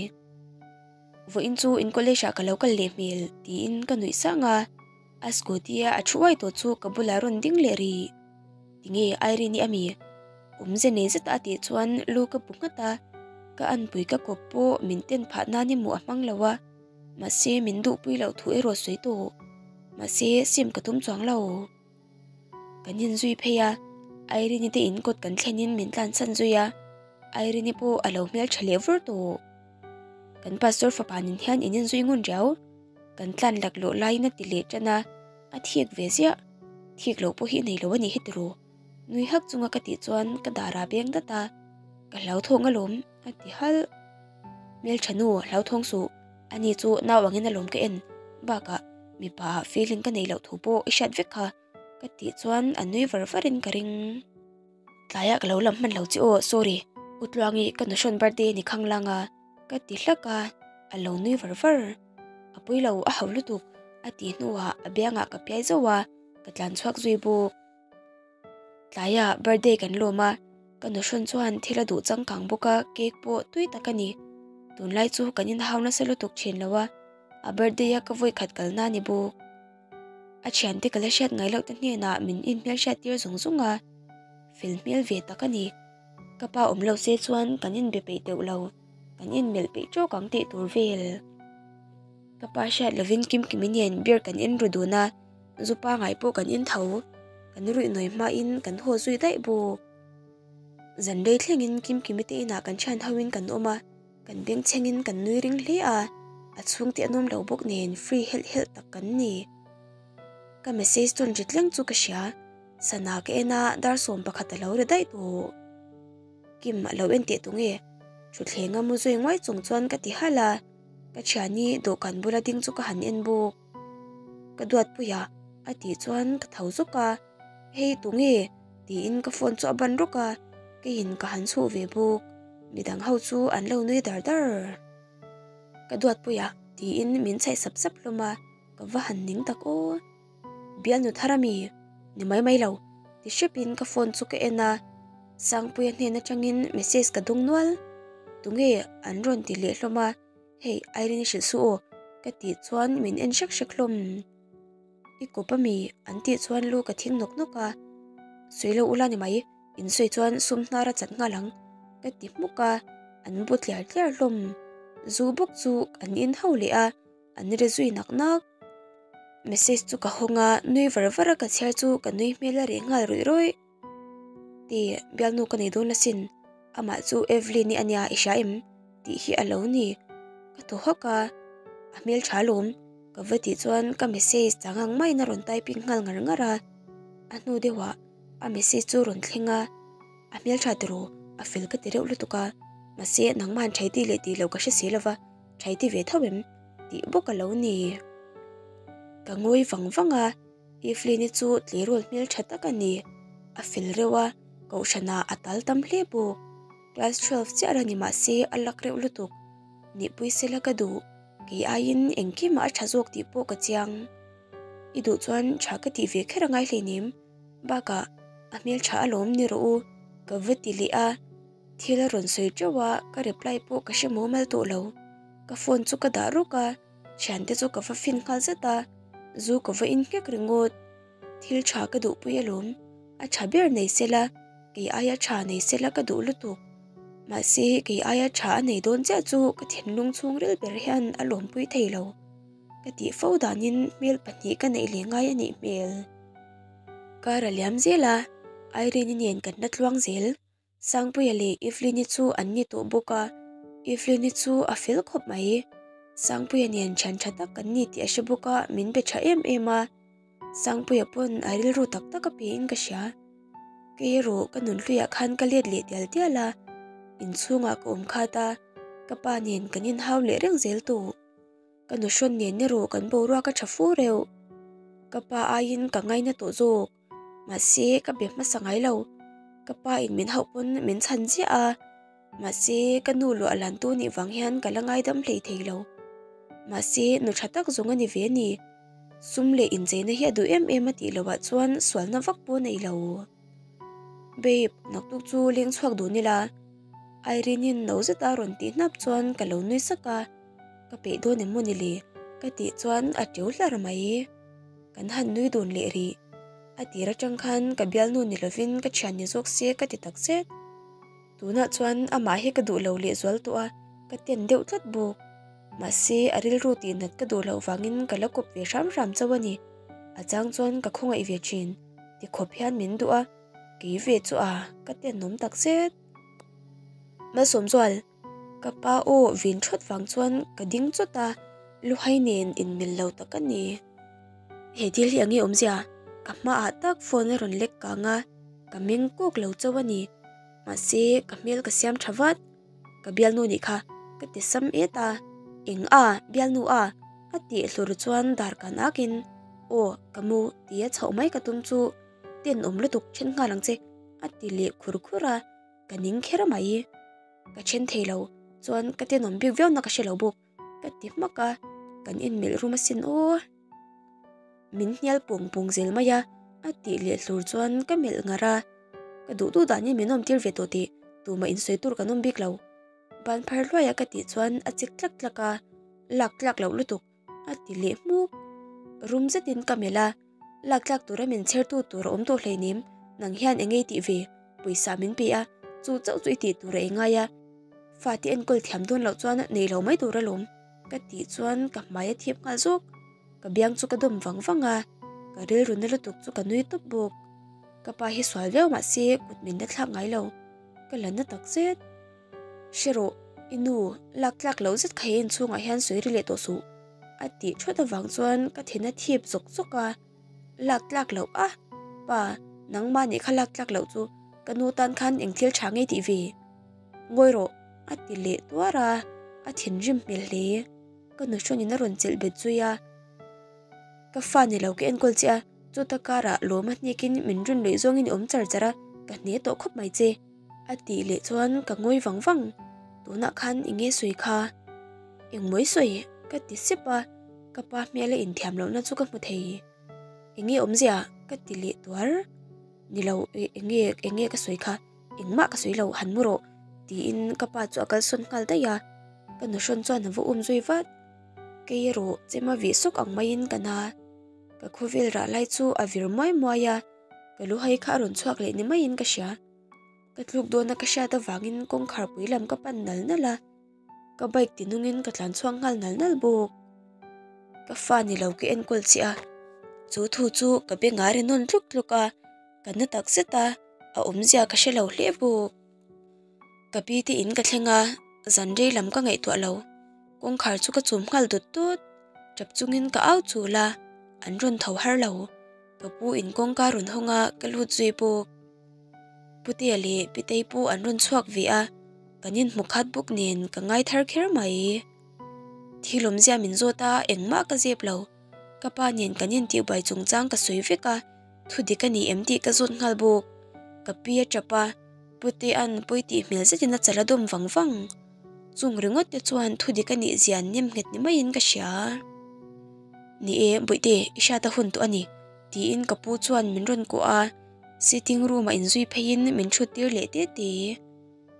Vawiin chu in college ah ka lo kal leh hmel tiin ka nuih sang a, a scooty a a thu uai tawh chu ka bulah rawn ding leh rih. Tinge Irene-i a mi? Awmze nei zeta a tih chuan lu ka bu nghat a, ka anpui ka kawp pawh min ten phah nan emaw a hmang lo a, mahse min duhpui loh thu erawh sawi tawh. Mahse sim ka tum chuang lo. Kan inzui phei a, Irene-i te in kawt kan thlenin min tlansan zui a, Irene-i pawh a lo hmeltha leh vur tawh. Kan pastor fapa nen hian in inzui ngun riau, kan tlan laklawh laiin a ti leh tan a, a thik ve ziah. Thik loh pawh hi nei lo a nih hi tiraw? Nui hak chunga ka tih chuan ka darah beng dat a, ka hlauthawng alawm a ti halh. Hmeltha nu hlauthawng suh, ani chu nau angin alawm ka en, bakah mipa ah feeling ka neih loh thu pawh i hriat vek kha ka tih chuan a nui var varin ka ring. Tlaiah ka lo lam hman lo che aw, sorry, U Tluangi ka nuhrawn birthday a ni khang lang a ka ti hlak a, a lo nui var var. A pui lo a hau lutuk a tih hnuah a biangah ka piai zauh a, ka tlan chhuak zui bawk. Tlaiah birthday kan lawm a, ka nuhrawn chuan thil a duh changkang bawk a, cake pawh tui tak a ni. Tunlai chu kan inhau nasa lutuk thin lo a, a birthday a ka vawi khat kalna a ni bawk. A thiante ka la hriat ngai loh te hnenah min inhmelhriat tir zung zung a, fel hmel ve tak a ni. Ka pa awm lo se chuan kan inbe peih deuh lo. Kan inmelh peih tawk ang tih tur vel. Ka pa hriat lovin Kimkimi nen beer kan in ru dun a, zu pangai pawh kan in tho. Kan ruih nawi hmain kan haw zui daih bawk. Zan rei thlengin Kimkimi te inah kan thian hoin kan awm a, kan bengchhengin kan nui ring hle a, a chhungte an awm lo bawk nen free helh helh tak kan ni. Ka message tawn ri tleng chu ka hria, sana ka en a dar 11 a lo ri daih tawh. Kim a lo en teh tu nge? Thutthleng a mu zui nguai chung chuan ka ti halh a, ka thiani dawhkan bula ding chu ka han en bawk. Ka duatpui a, a tih chuan ka tho zawk a, Hei tu nge? tiin ka phone chu a ban rawk a, keiin ka han chhuh ve bawk. Midang ho chu an lo nui dar dar. Ka duatpui a, tiin min chhaih sap sap hlawm a, ka va han ning tak aw. Bialnu thar a mi? Ni mai mai lo, ti hrepin ka phone chu ka en a, Sangpuia hnen atangin message ka dawng nual. Tunge an rawn ti leh hlawm a, hei Irene i hrilh suh aw ka tih chuan min en hrek hrek hlawm. I kawp a mi? An tih chuan lu ka thing nawk nawk a, sawi lo ula ni mai, in sawi chuan sum hnar a chat nghal ang ka ti hmuk a, an bu tliar tliar hlawm. Zu bawk chu an in ho leh a. An ri zui nak nak. Message chu ka hawng a, nui var var a ka chhiar chu ka nui hmel a reh nghal ruih ruih. Ti, bialnu ka nei dawn asin, amah chu Evelyn-i a nia i hria em? tih hi a lo ni. Ka thaw hawk a, a hmel tha alawm, ka va tih chuan ka message chang ang maiin a rawn typing nghal ngar ngar a. A hnu deuhah a message chu rawn thleng a, a hmel tha tiraw, a fel ka ti reuh lutuk a, mahse nangmahan thaiti leh tih loh ka hre si lova. Thai ti ve tho em? Tih bawk a lo ni. Ka ngawi vang vang a, Evelyn-i chu tleirawl hmel tha tak a ni. A fel reuh a, kohhranah a tal tam hle bawk. Class 12 chiah la ni mah se a lak reuh lutuk. Nihpui sela ka duh, kei aiin engkimah a tha zawk tih pawh ka chiang. I duh chuan tha ka tih ve kher a ngai hleinem, bakah a hmel tha alawm ni rawh u, ka va ti leh a. Thil a rawn sawi teuh a, ka reply pawh ka hre mumal tawh lo. Ka phone chu ka dah rawk a, thiante chu ka va fin nghal zat a, zu ka va in nghek ringawt. Thil tha ka duhpui alawm, a tha ber nei sela, kei aia tha nei sela ka duh lutuk. Mahse kei aia tha a nei dawn chiah chu ka thinlung chhungril ber hian a lawmpui thei lo. Ka tih fo danin hmel pahnih ka neih leh ngai a nih hmel. Kar a liam zel a, Irene-i nen kan la tluang zel. Sangpuia leh Evelyn-i chu an ni tawh bawk a, Evelyn-i chu a fel khawp mai. Sangpuia nen thian tha tak kan ni tih a hre bawk a, min be tha em em a. Sangpuia pawn a rilru tak tak a pe in ka hria. Kei erawh ka nunhluiah khan ka let leh tial tial a, inchhungah ka awm khat a, ka pa nen kan inhau leh reng zel tawh. Ka nu hrawn nen erawh kan boruak a tha fu reuh. Ka pa aiin ka ngaina tawh zawk. Mahse ka be hmasa ngai lo. Ka pa in min hauh pawn min chhan chiah a. Mahse ka nu luah lan tu nih vang hian ka la ngaidam hlei thei lo. Mahse nu tha tak zawng a ni ve a ni. Sum leh incheina hi a duh em em a tih loh ah chuan sualna vak pawh a nei lo. Babe, naktuk chu leng chhuak dun ila. Irene-in no zeta rawn tih hnap chuan ka lo nui sak a. Ka peih dawn em maw ni le? Ka tih chuan a teu hlar mai. Kan han nui dun leh rih. A tir atang khan ka bialnu ni lovin ka thian ni zawk se ka ti tak zet. Tunah chuan amah hi ka duh lo leh zual tawh a, ka ten deuh tlat bawk. Mahse a rilru tihnat ka duh loh vangin ka la kawp ve hram hram chauh a ni. A chang chuan ka khawngaih ve thin. Tikhawp hian min duh a, kei ve chu a, ka tenawm tak zet. Malsawmzual. Ka pa aw vin thawt vang chuan ka ding chawt a, luhai nen inmil lo tak a ni. He thil hi enge awmzia? Ka hmaah tak phone a rawn lek kang a, ka meng kawk lo chauh a ni. Mahse ka hmel ka siam tha vat. Ka bialnu nih kha ka ti sam et a, Eng a, bialnu a? a tih hlur chuan dar kan akin, Aw, ka mu tia chhoh mai ka tum chu tenawm lutuk then nghal ang che a ti leh khur khur a. Ka ning kher mai. Ka then thei lo, chuan ka tenawm bik viau na ka hre lo bawk. Ka ti hmak a, kan inmelh rum asin aw. Min hnial pung pung zel mai a, a tih leh hlur chuan ka melh ngar a. Ka duh duh danin min awm tir ve tawh tih tumah insawi tur kan awm bik lo. Ban phar hluaia ka tih chuan a chik tlak tlak a, lak tlak loh lutuk. A ti leh hmuk. Rum zetin ka melh a, lak tlak tura min chhertu tur a awm tawh hleinem, nang hian eng ei tih ve, pawisa min pe a, chu chauh chu i tih tur a ei ngai a, fate enkawl thiam dawn loh chuan nei lo mai tur alawm, ka tih chuan ka hmai a thip nghal zawk, ka biang chu ka dawm vang vang a, ka rilru na lutuk chu ka nui tawp bawk. Ka pa hi sual viau mahse kut min la thlak ngai lo, ka la na tak zet. Hre rawh, i nu, lak tlak loh zet kha he inchhungah hian sawi ri leh tawh suh, a tih thawt avang chuan ka thin a thip zawk zawk a. Lak tlak loh a? Pa, nangmah nih kha lak tlak loh chu ka nu tan khan eng thil tha ngei tih ve? Ngawi rawh, a ti leh tuar a, a thinrim hmel hle. Ka nu hrawnin a rawn chelh bet zui a. Ka fa ni lo ka enkawl che a, chuta karah lawm a hnekin min rawn luih zawngin i awm char char a, ka hne tawh khawp mai che. A tih leh chuan ka ngawi vang vang, tunah khan eng nge sawi kha? Engmawi sawi? Ka ti sep a, ka pa hmel a inthiam lohna chu ka hmu thei. Eng nge awmzia? Ka ti leh tuar. Ni lo, eng nge, eng nge ka sawi kha? Engmah ka sawi lo, han mu rawh, tiin ka pa chu a kalsawn nghal daih a, ka nuhrawn chuan a va um zui vat. Kei erawh chema vih sawk ang maiin ka na. Ka khawvel rah lai chu a vir muai muai a, ka luhai kha a rawn chhuak leh ni maiin ka hria. Ka tluk dawna ka hriat avangin kawngkhar pui lam ka pan nal nal a, ka bike ti nungin ka tlan chhuak nghal nal nal bawk. Ka fa ni lo ka enkawl che a, chu thu chu ka bengah a ri nawn tluk tluk a, ka na tak zet a, a awmzia ka hre lo hle bawk. Ka pi te in ka thleng a, zan rei lam ka ngaihtuah lo, kawngkhar chu ka chum nghal dut dut, tap chungin ka au chul a, an rawn tho har lo. Ka pu in kawngka rawn hawng a, ka lut zui bawk. Putea leh Pitei pawh an rawn chhuak ve a, kan inhmu khat bawk nen ka ngai thar kher mai. Thil awmzia min zawt a, engmah ka zep lo. Ka pa nen kan intihbuai chungchang ka sawi vek a, thu dik a ni em tih ka zawt nghal bawk. Ka pi a tap a, Putea'n pawi tih hmel zetin a chal a dawm vang vang. Chung ringawt te chuan thu dik a nih zia an nem nghet ni maiin ka hria. Ni e, Bawihte, i hriat a hun tawh a ni, tiin ka pu chuan min rawn kuah a, sitting room ah inzui pheiin min thut tir leh te te.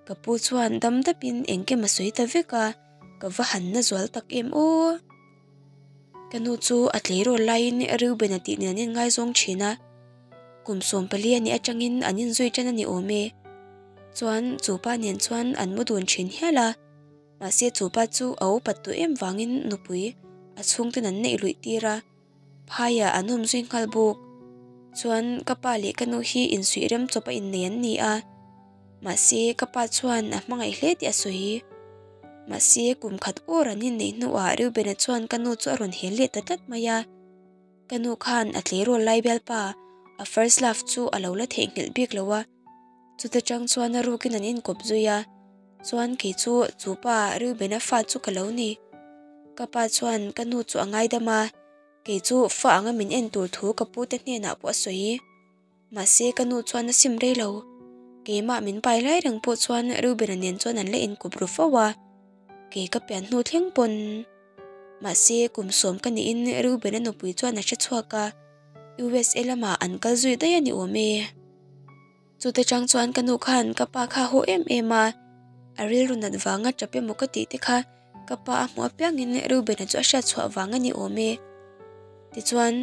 Ka pu chuan dam dapin engkim a sawi ta vek a, ka va han na zual tak em aw. Ka nu chu a tleirawl laiin Reuben-a tih nen an inngaizawng thin a. Kum 14 a nih atangin an inzui tan a ni awm e. Chuan chu pa nen chuan an mu dun thin hial a. Mahse chu pa chu a upat tawh em vangin nupui a chhungten an neih luih tir a. Phaiah an awm zui nghal bawk. Chuan ka pa leh ka nu hi insuih rem chawp a innei an ni a. Mahse ka pa chuan a hmangaih hle tih a sawi. Mahse kum khat awr an inneih hnuah Reubena chuan ka nu chu a rawn hel leh ta tlat mai a. Ka nu khan a tleirawl lai bialpa a first love chu a lo la theihnghilh bik lo a. Chuta tang chuan a rukin an inkawp zui a, chuan kei chu chu pa Reubena fa chu ka lo ni. Ka pa chuan ka nu chu a ngaidam a, kei chu fa anga min en tur thu ka pu te hnenah pawh a sawi. Mahse ka nu chuan a sim rei lo. Keimah min pai lai reng pawh chuan Reubena nen chuan an la inkawp ru fo a, kei ka pian hnu thleng pawn. Mahse kum sawm ka niin Reubena nupui chuan a hre chhuak a, USA lamah an kal zui daih a ni awm e. Chute chang chuan ka nu khan ka pa kha a haw em em a, a rilru nat vanga tap emaw ka tih te kha ka pa a hmuh apiangin Reubena chu a hriat chhuah vang a ni awm e. Tichuan,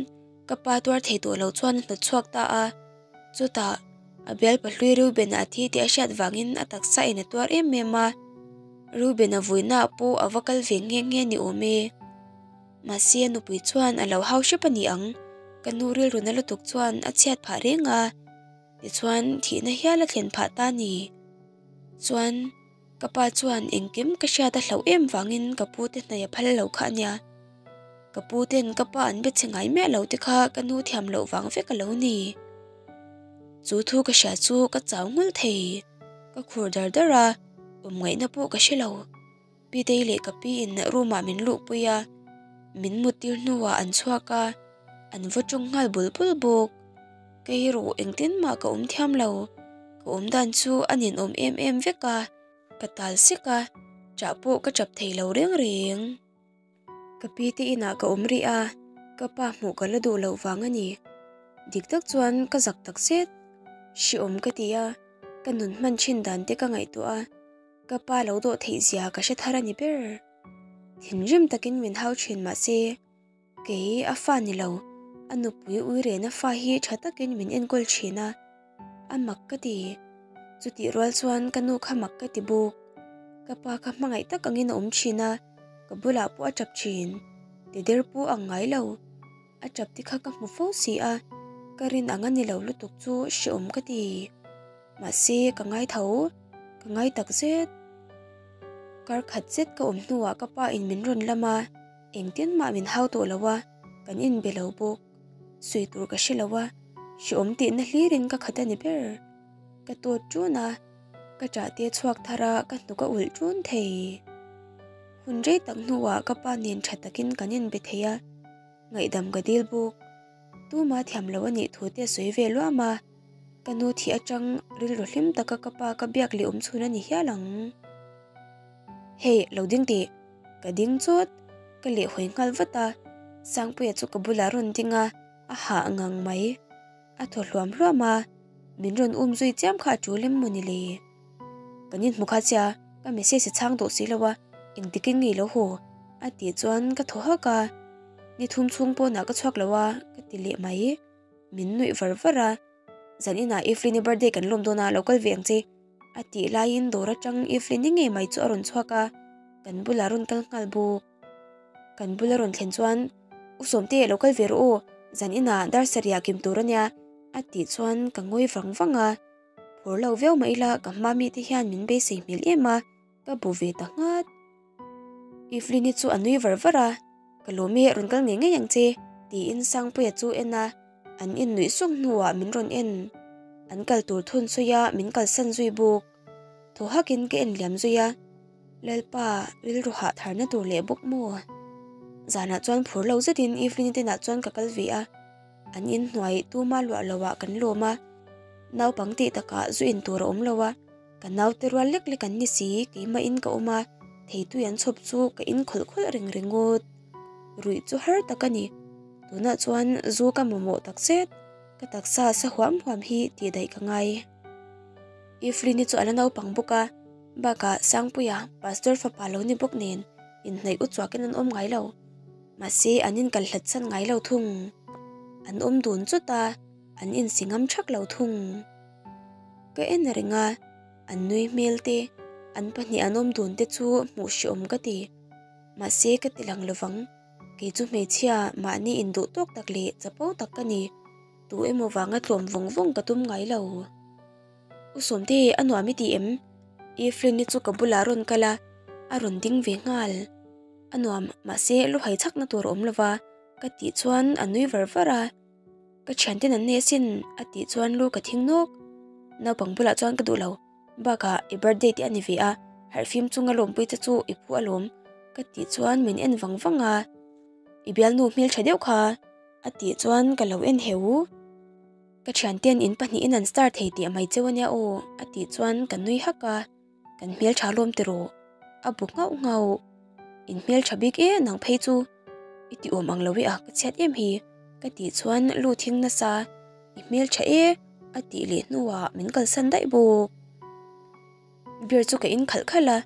ka pa tuar thei tawh lo chuan a hnawt chhuak ta a, chutah a bialpa hlui Reubena a thi tih a hriat vangin a taksa in a tuar em em a, Reubena vuinaah pawh a va kal ve nghe nghe a ni awm e. Mahse a nupui chuan a lo hau hrep a ni ang, ka nu rilru na lutuk chuan a chhiat phah reng a, tichuan thihna hial a thlen phah ta a ni. Chuan ka pa chuan engkim ka hriat a hlauh em vangin ka pu te hnaih a phal lo kha a nia. Ka pu ten ka pa an be chhe ngai miah lo te kha ka nu thiam loh vang vek a lo ni. Chu thu ka hria chu ka chau nghulh thei, ka khur dar dar a, awm ngaihna pawh ka hre lo. Pitei leh ka pi in room ah min luhpui a, min muttir hnuah an chhuak a, an va tawng nghal bul bul bawk. Kei erawh engtin mah ka awm thiam lo, ka awm dan chu a ninawm em em vek a, ka tal sek a, ṭah pawh ka ṭap thei lo reng reng. Ka pi te inah ka awm rih a, ka pa hmuh ka la duh loh vang a ni. Dik tak chuan ka zak tak zet, hrehawm ka ti a, ka nun hman thin dan te ka ngaihtuah a. Ka pa lo dawh theih zia ka hre thar a ni ber. Thinrim takin min hau thin mahse, kei a fa ni lo, a nupui uirena fa hi tha takin min enkawl thin a, a mak ka ti. Chutih rual chuan ka nu kha mak ka ti bawk. Ka pa kha hmangaih tak angin a awm thin a, ka bulah pawh a tap thin. Tider pawh ang ngai lo. A tap te kha ka hmu fo si a, ka rin ang a ni lo lutuk chu hrehawm ka ti. Mahse ka ngai tho, ka ngai tak zet. Kar khat zet ka awm hnuah ka pa in min rawn lam a, engtin mah min hau tawh lo a, kan inbe lo bawk. Sawi tur ka hre lo a, hrehawm tihna hlirin ka khat a ni ber. Ka tawt ṭun a, ka ṭah te chhuak thar a, ka hnuk a ulh ṭun thei. Hun rei tak hnuah ka pa nen ṭha takin kan inbe thei a, ngaihdam ka dil bawk. Tuma thiam lo a nih thu te a sawi ve luam a. Ka nu thih atang rilru hlim taka ka pa ka biak leh awm chhun a ni hial ang. Hey, lo ding teh. Ka ding chawt. Ka lehhawi nghal vat a. Sangpuia chu ka bulah rawn ding a, a hah ngang mai. A thaw hluam hluam a, min rawn um zui chiam kha a tul em maw ni le? Kan inhmu kha chia, ka message a chhang tawh si lo a, engtikin nge i lo haw? A tih chuan ka thaw hak a, Ni thum chhung pawnah ka chhuak lo a, ka ti leh mai. Min nuih var var a, Zan inah Evelyn-i birthday kan lawm dawn a, lo kal ve ang che, a tih laiin dawr atang Evelyn-i ngei mai chu a rawn chhuak a, kan bulah rawn kal nghal bawk. Kan bula rawn thlen chuan, U Sawmte, lo kal ve rawh aw, zan inah dar sarih ah kim tur a nia, a tih chuan ka ngawi vang vang a. Phur lo viau mah ila ka hma mite hian min beisei hmel em a, ka bu ve ta nghat. Evelyn-i chu a nui var var a, Ka lawm e, rawn kal ngei ngei ang che, tiin Sangpuia chu en a, an innuih suk hnuah min rawn en. An kal tur thun sawi a, min kalsan zui bawk. Thaw hakin ka en liam zui a, Lalpa, rilru hah tharna tur leh bawk maw? Zanah chuan phur lo zetin Evelyn-i tenah chuan ka kal ve a, an inhnuai tuma luah loah kan lawm a, naupang tih takah zu in tur a awm lo a, Ka naute rual lek lek an ni si, keimahin ka awm a, theitui an chhawp chu ka in khawlh khawlh reng ringawt. Ruih chu har tak a ni. Tunah chuan zu ka mamawh tak zet, ka taksa sa huam huam hi tih daih ka ngai. Evelyn-i chu a la naupang bawk a, bakah Sangpuia, Pastor fapa lo ni bawk nen inhnaih u chuakin an awm ngai lo. Mahse an inkal hlat chhan ngai lo thung. An awm dun chawt a. An insi ngam thak lo thung. Ka en reng a, an nui hmel te, an pahnih an awm dun te chu hmuh hreawm ka ti. Mahse ka ti lang lovang, kei chu hmeichhia mahni induh tawk tak leh chapo tak ka ni. Tu emaw vanga tlawm vawng vawng ka tum ngai lo. U Sawmte a nuam i ti em? Evelyn-i chu ka bulah a rawn kal a, a rawn ding ve nghal. A nuam, mahse luhai chakna tur a awm lova ka tih chuan a nui var var a. Ka thianten an nei asin a tih chuan lu ka thing nawk. Naupang bulah chuan ka duh lo, bakah i birthday te a ni ve a, harhfim chunga lawmpui te chu i phu alawm ka tih chuan min en vang vang a. I bialnu hmeltha deuh kha a tih chuan ka lo en heu. Ka thianten in pahnihin an star thei tih mai cheu ania aw a tih chuan ka nui hak a, kan hmeltha lawm tiraw a bu nghauh nghauh. In hmeltha bik e nang phei chu i ti awm ang lo e a ka chhiat em hi ka tih chuan lu thing nasa i hmeltha e a tih leh hnuah min kalsan daih bawk. Beer chu ka in khalh khalh a,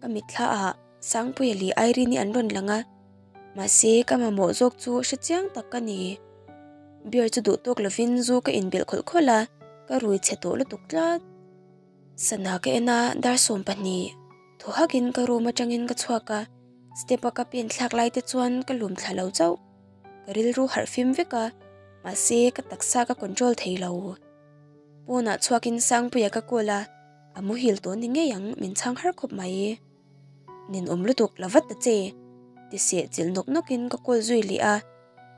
ka mitthla ah Sangpuia leh Irene-i an rawn lang a, mahse ka mamawh zawk chu hre chiang tak ka ni. Beer chu duh tawk lovin zu ka inbelh khawlh khawlh a, ka rui chhe tawh lutuk tlat. Sana ka en a, dar 20 thaw hakin ka room atangin ka chhuak a, step a ka pen thlak lai te chuan ka lum thla lo chauh. Ka rilru harh fim vek a, mahse ka taksa ka control thei lo. Pawnah chhuakin Sangpuia ka call a, a muhil tawh ni ngei ang min chhang har khawp mai. Ninawm lutuk la vat ta che, ti seh chilh nawk nawkin ka call zui leh a,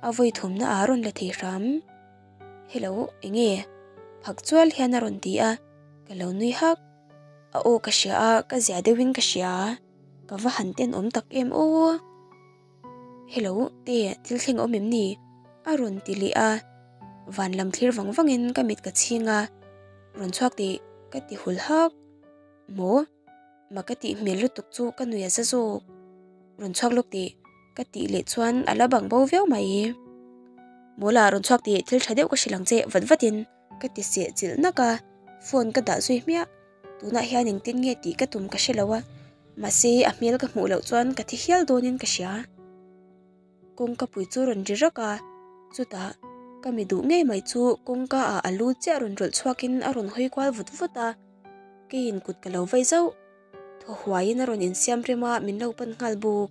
a vawi thumna a rawn la thei hram. Hello, enge? Phak chual hian a rawn ti a, ka lo nui hak. A aw ka hria a, ka zia deuhin ka hria. Ka va han tenawm tak em aw. Hello, te, thil thleng a awm em ni? A rawn ti leh a, van lam thlir vang vangin ka mit ka chhing a, rawn chhuak tih ka ti hul hak. Maw? Ma ka tih hmel lutuk chu ka nui a za zawk. Rawn chhuak lawk tih ka tih leh chuan a la bang bo viau mai. Mawla rawn chhuak tih thil tha deuh ka hrilh ang che vat vatin ka ti seh chilh nak a, phone ka dah zui hmiah. Tunah hian engtin nge tih ka tum ka hre lo a, mahse a hmel ka hmuh loh chuan ka thi hial dawnin ka hria. Kawngka pui chu rawn ri rak a, chutah ka mi duh ngei mai chu kawngka ah a lu chiah rawn rawlh chhuakin a rawn hawi kual vut vut a, keiin kut ka lo vai zauh. Thaw huaiin a rawn insiam rem a, min lo pan nghal bawk.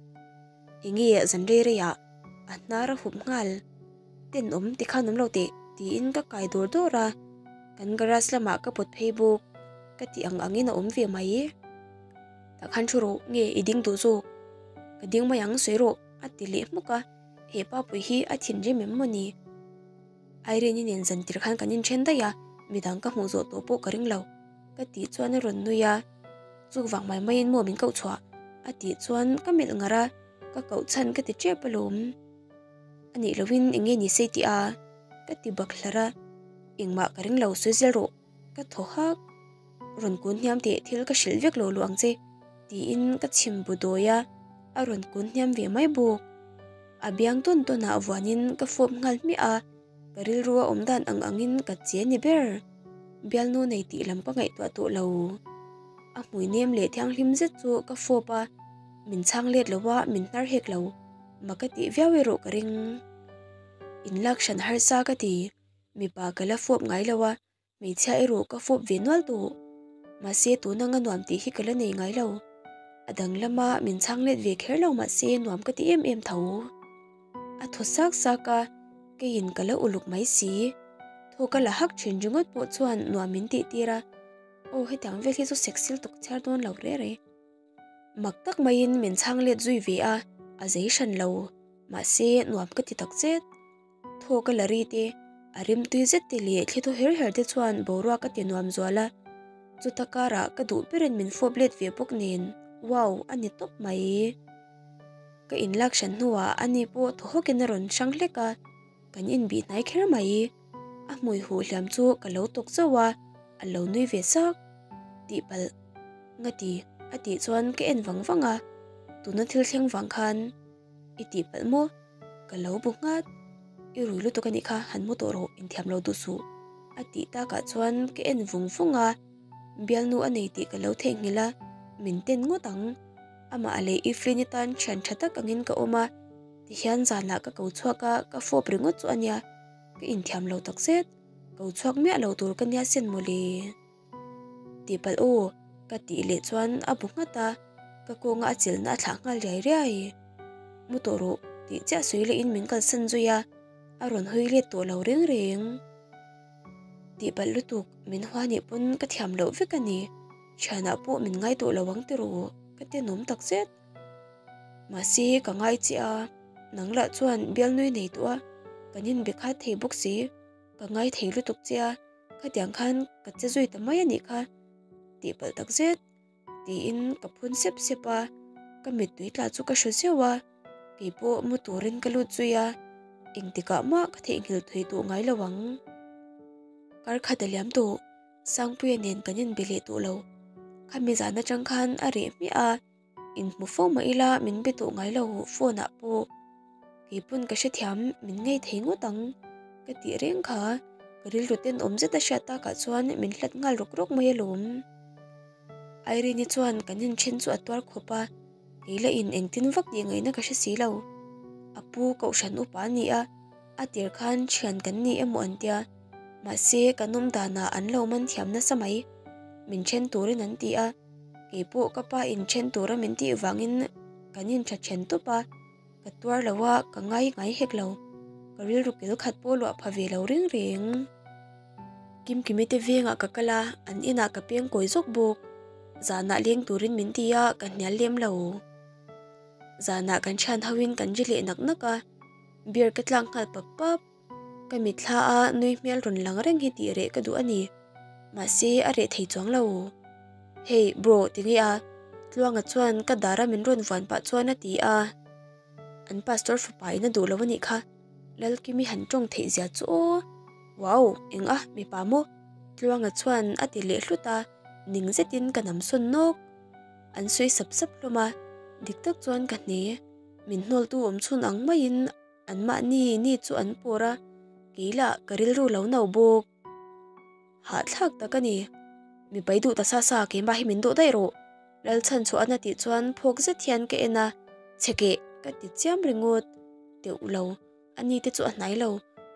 Enge zan rei rei ah a hnar a hup nghal. Tenawm tikhan awm lo teh tiin ka kai dawr dawr a, kan garage lamah ka pawt phei bawk. Ka tih ang angin a awm ve mai. Tah khan thu rawh nge i ding duh zawk? Ka ding mai ang sawi rawh a ti leh hmuk a, he pa pui hi a thinrim em maw ni? Irene-i nen zan tir khan kan inthen daih a, midang ka hmuh zawh tawh pawh ka ring lo ka tih chuan a rawn nui a, chuvang mai maiin maw min koh chhuah? a tih chuan ka melh ngar a, ka koh chhan ka ti tep alawm. A nih lohin eng nge ni se tih a? ka ti bak hlar a, engmah ka ring lo sawi zel rawh. Ka thaw hak, rawn kun hniam teh thil ka hrilh vek lo luh ang che tiin ka chhim bu dawi a, a rawn kun hniam ve mai bawk. A biang tawn tawn ah vuanin ka fawp nghal hmiah a, ka rilru a awm dan ang angin ka che ni ber. Bialnu nei tih lam ka ngaihtuah tawh lo. A hmui nem leh thianghlim zet chu ka fawp a, min chhang let lo a, min hnar hek lo. Mak ka tih viau erawh ka ring. Inlak hran harsa ka ti. Mipa ka la fawp ngai lo a, hmeichhia erawh ka fawp ve nual tawh. Mahse tuna nga nuam tih hi ka la nei ngai lo. A dang lama min chhang let ve kher lo mahse nuam ka ti em em tho. A thaw sak sak a, keiin ka la uluk mai si. Thaw ka la hak thin ringawt pawh chuan nuam min tih tir a, aw hetiang vel hi chu sexy lutuk chhiar dawn lo reh reh. Mak tak maiin min chhang let zui ve a, a zei hran lo. Mahse nuam ka ti tak zet. Thaw ka la ri te, a rim tui zet te leh thli thaw her her te chuan boruak a ti nuam zual a, chuta karah ka duh berin min fawp let ve bawk nen, wow a ni tawp mai. Ka inlak hran hnuah ani pawh thaw hawkin a rawn hrang hlek a, kan inbih hnai kher mai. A hmui huh hliam chu ka lo tawk zauh a, a lo nui ve sak. Tihpalh ngati a tih chuan ka en vang vang a, tuna thil thleng vang khan I tihpalh maw? Ka lo bu nghat. I rui lutuk a nih kha, han mu tawh rawh, inthiam lo duh suh. A tih takah chuan ka en vung vung a, bialnu a nei tih ka lo theihnghilh a, min ten ngawt ang. Amah leh Evelyn-i tan thian tha tak angin ka awm a, tihian zanah ka ko chhuak a, ka fawp ringawt chu a nia, ka inthiam lo takzet. Ko chhuak miah lo tur ka nia sin mawle. Tihpalh aw, ka tih leh chuan a bu nghat a, ka kawnga a chilhna a thlah nghal riai riai. Mu tawh rawh, tih chiah sawi lehin min kalsan zui a, a rawn hawi let tawh lo reng reng. Tihpalh lutuk, min hua nih pawn ka thiam loh vek a ni. Thianah pawh min ngai tawh lo ang tiraw, ka tenawm takzet. Mahse ka ngai che a, nang lah chuan bialnui nei tawh a, kan inbe khat thei bawk si, ka ngai thei lutuk che a, khatiang khan ka che zui ta mai a nih kha tihpalh tak zet tiin ka phun sep sep a, ka mittui tla chu ka hru zeuh a, keipawh mu turin ka lut zui a, engtikah mah ka theihnghilh thei tawh ngai lo ang. Kar khat a liam tawh. Sangpuia nen kan inbe leh tawh lo. Khami zan atang khan a reh hmiah a, inhmu fo mah ila min be tawh ngai lo phone ah pawh. Keipawn ka hrethiam min ngei thei ngawt ang ka tih reng kha ka rilru tenawm zet a hriat takah chuan min hlat nghal rawk rawk mai alawm. Irene-i chuan kan inthen chu a tuar khawp a, kei la in engtin vak tih ngaihna ka hre si lo. A pu kohhran upa a ni a. A tir khan thian kan ni emaw an tia, mahse kan awm danah an lo man thiam nasa mai. Min then turin an ti a, keipawh ka pa in then tura min tih vangin kan intha then tawp a, ka tuar lo a, ka ngai ngai hek lo. Ka rilru kil khat pawh luah pha ve lo reng reng. Kimkimi te vengah ka kal a, an inah ka peng kawi zawk bawk. Zanah leng turin min ti a, ka hnial lem lo. Zanah kan thian hoin kan ri leh nak nak a. Beer ka tlak nghal pap pap. Ka mitthla a nui hmel rawn lang reng hi tih reh ka duh a ni. Mahse a reh thei chuang lo. Hey bro ti nge a? Tluanga chuan ka dara min rawn vuan pah chuan a ti a. An pastor fapa in a duh lo a nih kha. Lalkimi han tawng theih zia chu aw. Wow eng a mipa maw? Tluanga chuan a ti leh hlut a, ning zetin ka nam sawn nawk. An sawi sap sap hlawm a, dik tak chuan ka hne. Min hnawltu awm chhun ang maiin anmahni ni chu an pawr a, kei lah ka rilru lo no bawk. Hahthlak tak a ni. Mipai duh ta sa sa keimah hi min dawh daih rawh. Lalchhan chhuah a na tih chuan phawk zet hian ka en a, chhe keh ka ti chiam ringawt teuh lo. Ani te chu a hnai lo,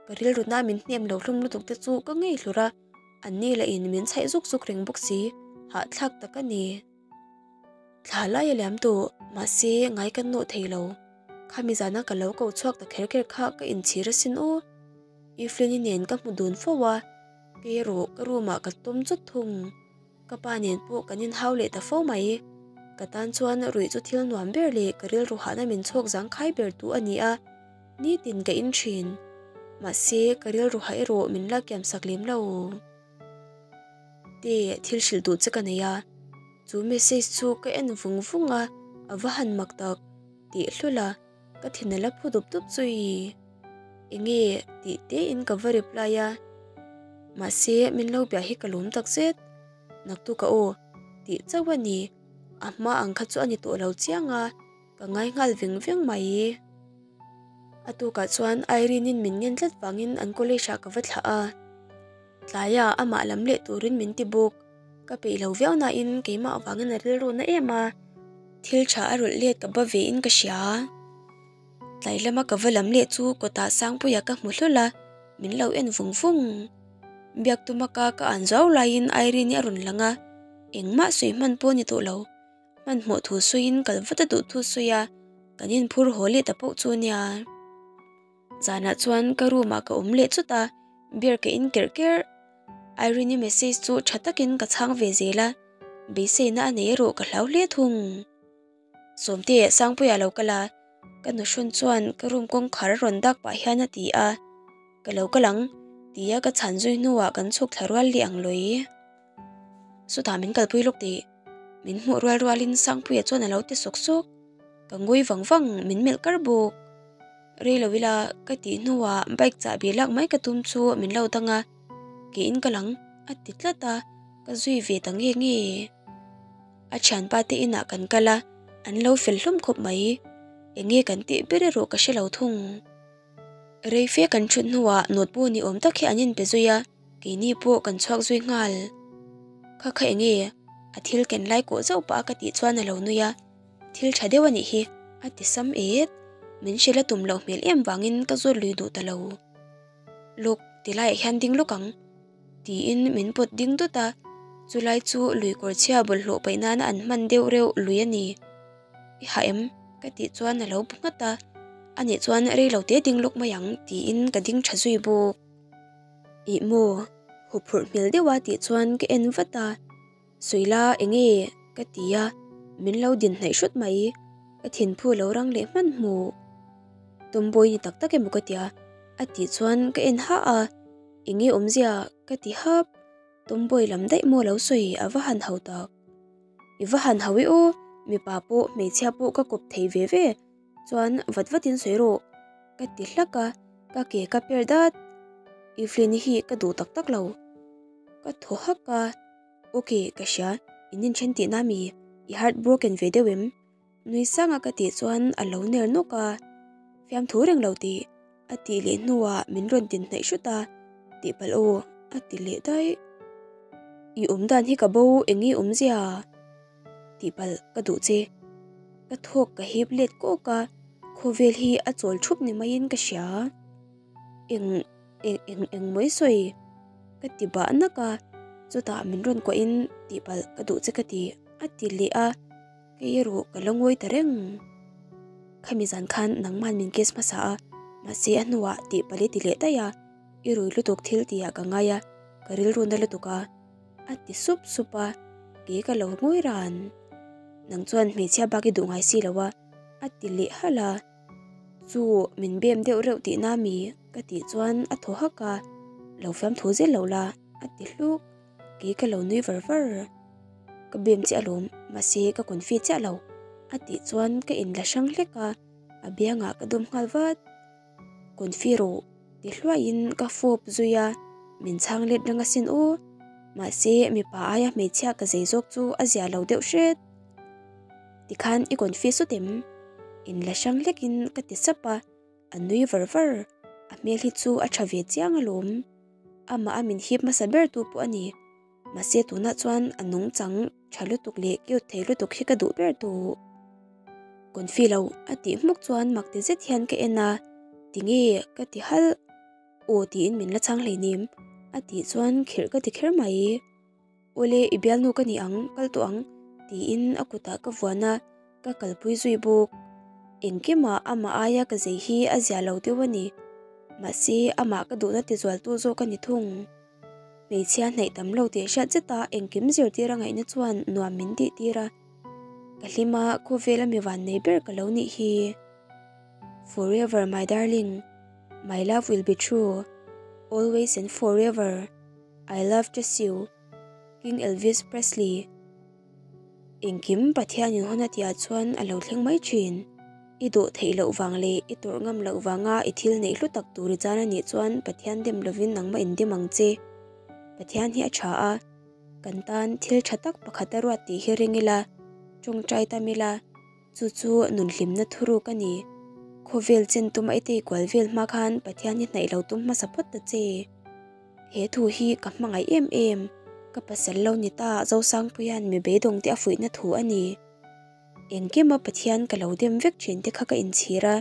ka rilru na min hnem lo hlum lutuk te chu ka ngei hlur a, anni lah in min chhaih zuk zuk reng bawk si, hahthlak tak a ni. Thla lai a liam tawh, mahse ngai kan nawh thei lo. Khami zana ka lo ko chhuak ta kher kher kha ka inchhir asin aw. Evelyn-i nen ka hmu dun fo a, kei erawh ka room ah ka tawm chawt thung. Ka pa nen pawh kan inhau leh ta fo mai. Ka tan chuan ruih chu thil nuam ber leh ka rilru hahna min chhawk zangkhai ber tu a ni a, nitin ka in thin. Mahse ka rilru hah erawh min la kiam sak lem lo. Te thil hrilh duh che ka nei a, chu message chu ka en vung vung a, a va han mak tak tih hlul a, ka thin a la phu dup dup zui. Enge tih te in ka va reply a, mahse min lo biah hi ka lawm tak zet, naktuk a aw tih chauh a ni, a hma ang kha chu a ni tawh lo chiang a. Ka ngai nghal veng veng mai. A tukah chuan Irene-in min ngen tlat vangin an college ah ka va thlah a. Tlaia amah lam leh turin min ti bawk. Ka peih lo viau nain keimah avangin a rilru na em a, thil tha a rawlh let ka ba ve in ka hria. Tlai lama ka va lam leh chu kawtah Sangpuia ka hmu hlawl a, min lo en vung vung. Biak tuma ka ka an zau laiin Irene-i a rawn lang a, engmah sawi hman pawh a ni tawh lo. Hmanhmawh thu sawiin kal vat a duh thu sawi a, kan inphur haw leh ta poh chu nia. Zanah chuan ka room ah ka awm leh chut a, beer ka in kerh kerh. Irene-i message chu tha takin ka chhang ve zel a, beiseina a nei erawh ka hlau hle thung. Sawmte, Sangpuia lo kal a, ka nuhrawn chuan ka room kawngkhar a rawn dak pah hian a ti a, Ka lo kal ang, tia ka chhan zui hnuah kan chhuk thla rual leh ang lawi. Chutah min kalpui lawk tih min hmuh rual rualin Sangpuia chuan a lo ti sawk sawk. Ka ngawi vang vang min melh kar bawk. Rei lo ila ka tih hnuah bike chahbi lak mai ka tum chu min lo dang a, keiin ka lang a ti tlat a, ka zui ve ta nge nge. A thianpa te inah kan kal a, an lo fel hlawm khawp mai. Enge kan tih ber erawh ka hre lo thung. Rei fe kan thut hnuah notebook ni awm tak hi an inpe zui a, keini pawh kan chhuak zui nghal. Kha kha enge? A thil ken lai kawh zauh pah a ka tih chuan a lo nui a, Thil tha deuh a nih hi, a ti sam et. Min hrilh a tum loh hmel em vangin ka zawt lui duh ta lo. Lawk, ti laiah hian ding lawk ang. Tiin min pawt ding dawt a, chulai chu lui kawr chhia bawlhhlawh paih nana an hman deuh reuh lui a ni. I hah em? Ka tih chuan a lo bu nghat a, anih chuan rei lo te ding lawk mai ang tiin ka ding tha zui bawk. Ih maw? Huphurh hmel deuh a tih chuan ka en vat a, Suila enge? Ka ti a, min lo din hnaih hrut mai, ka thinphu lo rang leh hmanhmawh. Tomboy ni tak tak emaw ka tia a tih chuan ka en hah a, enge awmzia ka ti hap, Tomboy lam daih maw lo sawi a va han hau tak. I va han hau i aw, mipa pawh hmeichhia pawh ka kawp thei ve ve, chuan vat vatin sawi rawh ka ti hlak a, ka ke ka per dat, Evelyn-i hi ka duh tak tak lo. Ka thaw hak a, Ok, ka hria, in inthen tihna mi, i heart broken ve deuh em? Nui sanga ka tih chuan a lo ner nawk a, Fiamthu reng lo tih a tih leh hnuah min rawn tin hnaih hrut a, Tihpalh aw a ti leh daih. I awm dan hi ka bo eng nge awmzia? Tihpalh ka duh che. Ka thawk ka hip let kawk a, khawvel hi a chawl thup ni maiin ka hria. Eng eng eng eng mai sawi? Ka ti bah nak a, chutah min rawn kuahin tihpalh ka duh che ka ti a ti leh a. Kei erawh ka la ngawi ta reng. Khami zan khan nangman min kiss hmasa a, mahse a hnuah tih pali ti leh daih a, i rui lutuk thil tihah ka ngai a, ka rilru na lutuk a, a ti sup sup a, kei ka lo ngawi ran. Nang chuan hmeichhia bak i duh ngai si lo a, a ti leh halh a. Chu min bem deuh reuh tihna mi ka tih chuan a thaw hak a, lo fiamthu zel lo la, a ti hluk. Kei ka lo nui var var. Ka bem chiah alawm, mahse ka confi chiah lo a tih chuan ka inla hrang hlek a, a biangah ka dawm nghal vat. Confi rawh ti hluaiin ka fawp zui a, min chhang let reng asin aw. Mahse mipa aia hmeichhia ka zei zawk chu a zia lo deuh hret. Tikhan i confi sawt em? Inla hrang hlekin ka ti sap a, a nui var var. A hmel hi chu a tha ve chiang alawm. Amah a min hip hmasa ber tu pawh a ni. Mahse tunah chuan a nungchang tha lutuk leh cute thei lutuk hi ka duh ber tawh. Confi lo a tih hmuk chuan mak ti zet hian ka en a, tinge ka ti halh. Aw tiin min la chhang hleinem a tih chuan khirh ka ti kher mai. Awle, i bialnu ka ni ang, kal tawh ang, tiin a kutah ka vuan a, ka kalpui zui bawk. Engkimah amah aia ka zei hi a zia lo deuh a ni. Mahse, amah ka duhna tizualtu zawk a ni thung. Hmeichhia hnaih tam lo tih hriat zeta engkim zirtir a ngaihna chuan nuam min tihtir a. Ka hlim a, khawvela mi vannei ber ka lo nih hi. Forever my darling, my love will be true, always and forever. I love just you, King Elvis Presley. Engkim Pathian in hawn a tihah chuan a lo thleng mai thin. I dawh theih loh vang leh i tawrh ngam loh vanga i thil neih hlu tak tur i chan a nih chuan Pathian dem lovin nangmah in dem ang che. Pathian hi a tha a, kan tan thil tha tak pakhat a ruat tih hi ring ila, tawngtai tam ila, Chu chu nunhlimna thuruk a ni. Khawvel chen tuma i tei kual vel hma khan Pathian hi hnaih lo tum hmasa phawt ta che. He thu hi ka hmangaih em em. Ka pasal lo ni ta Zosangpuia'n mi beidawng te a fuihna thu a ni. Engkima Pathian ka lo dem vek thin te kha ka inchhir a.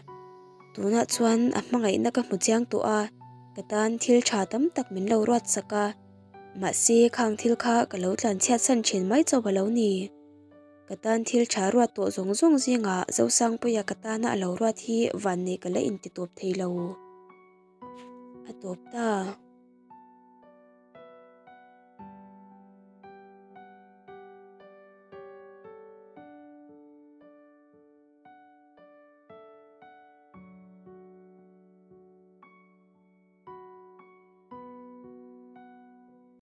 Tunah chuan a hmangaihna ka hmu chiang tawh a, ka tan thil tha tam tak min lo ruat sak a. Mahse khang thil kha ka lo tlanchhiat san thin mai chauh a lo ni. Ka tan thil tha ruat tawh zawng zawng zingah Zosangpuia ka tana a lo ruat hi vannei ka la inti tawp thei lo. A tawp ta.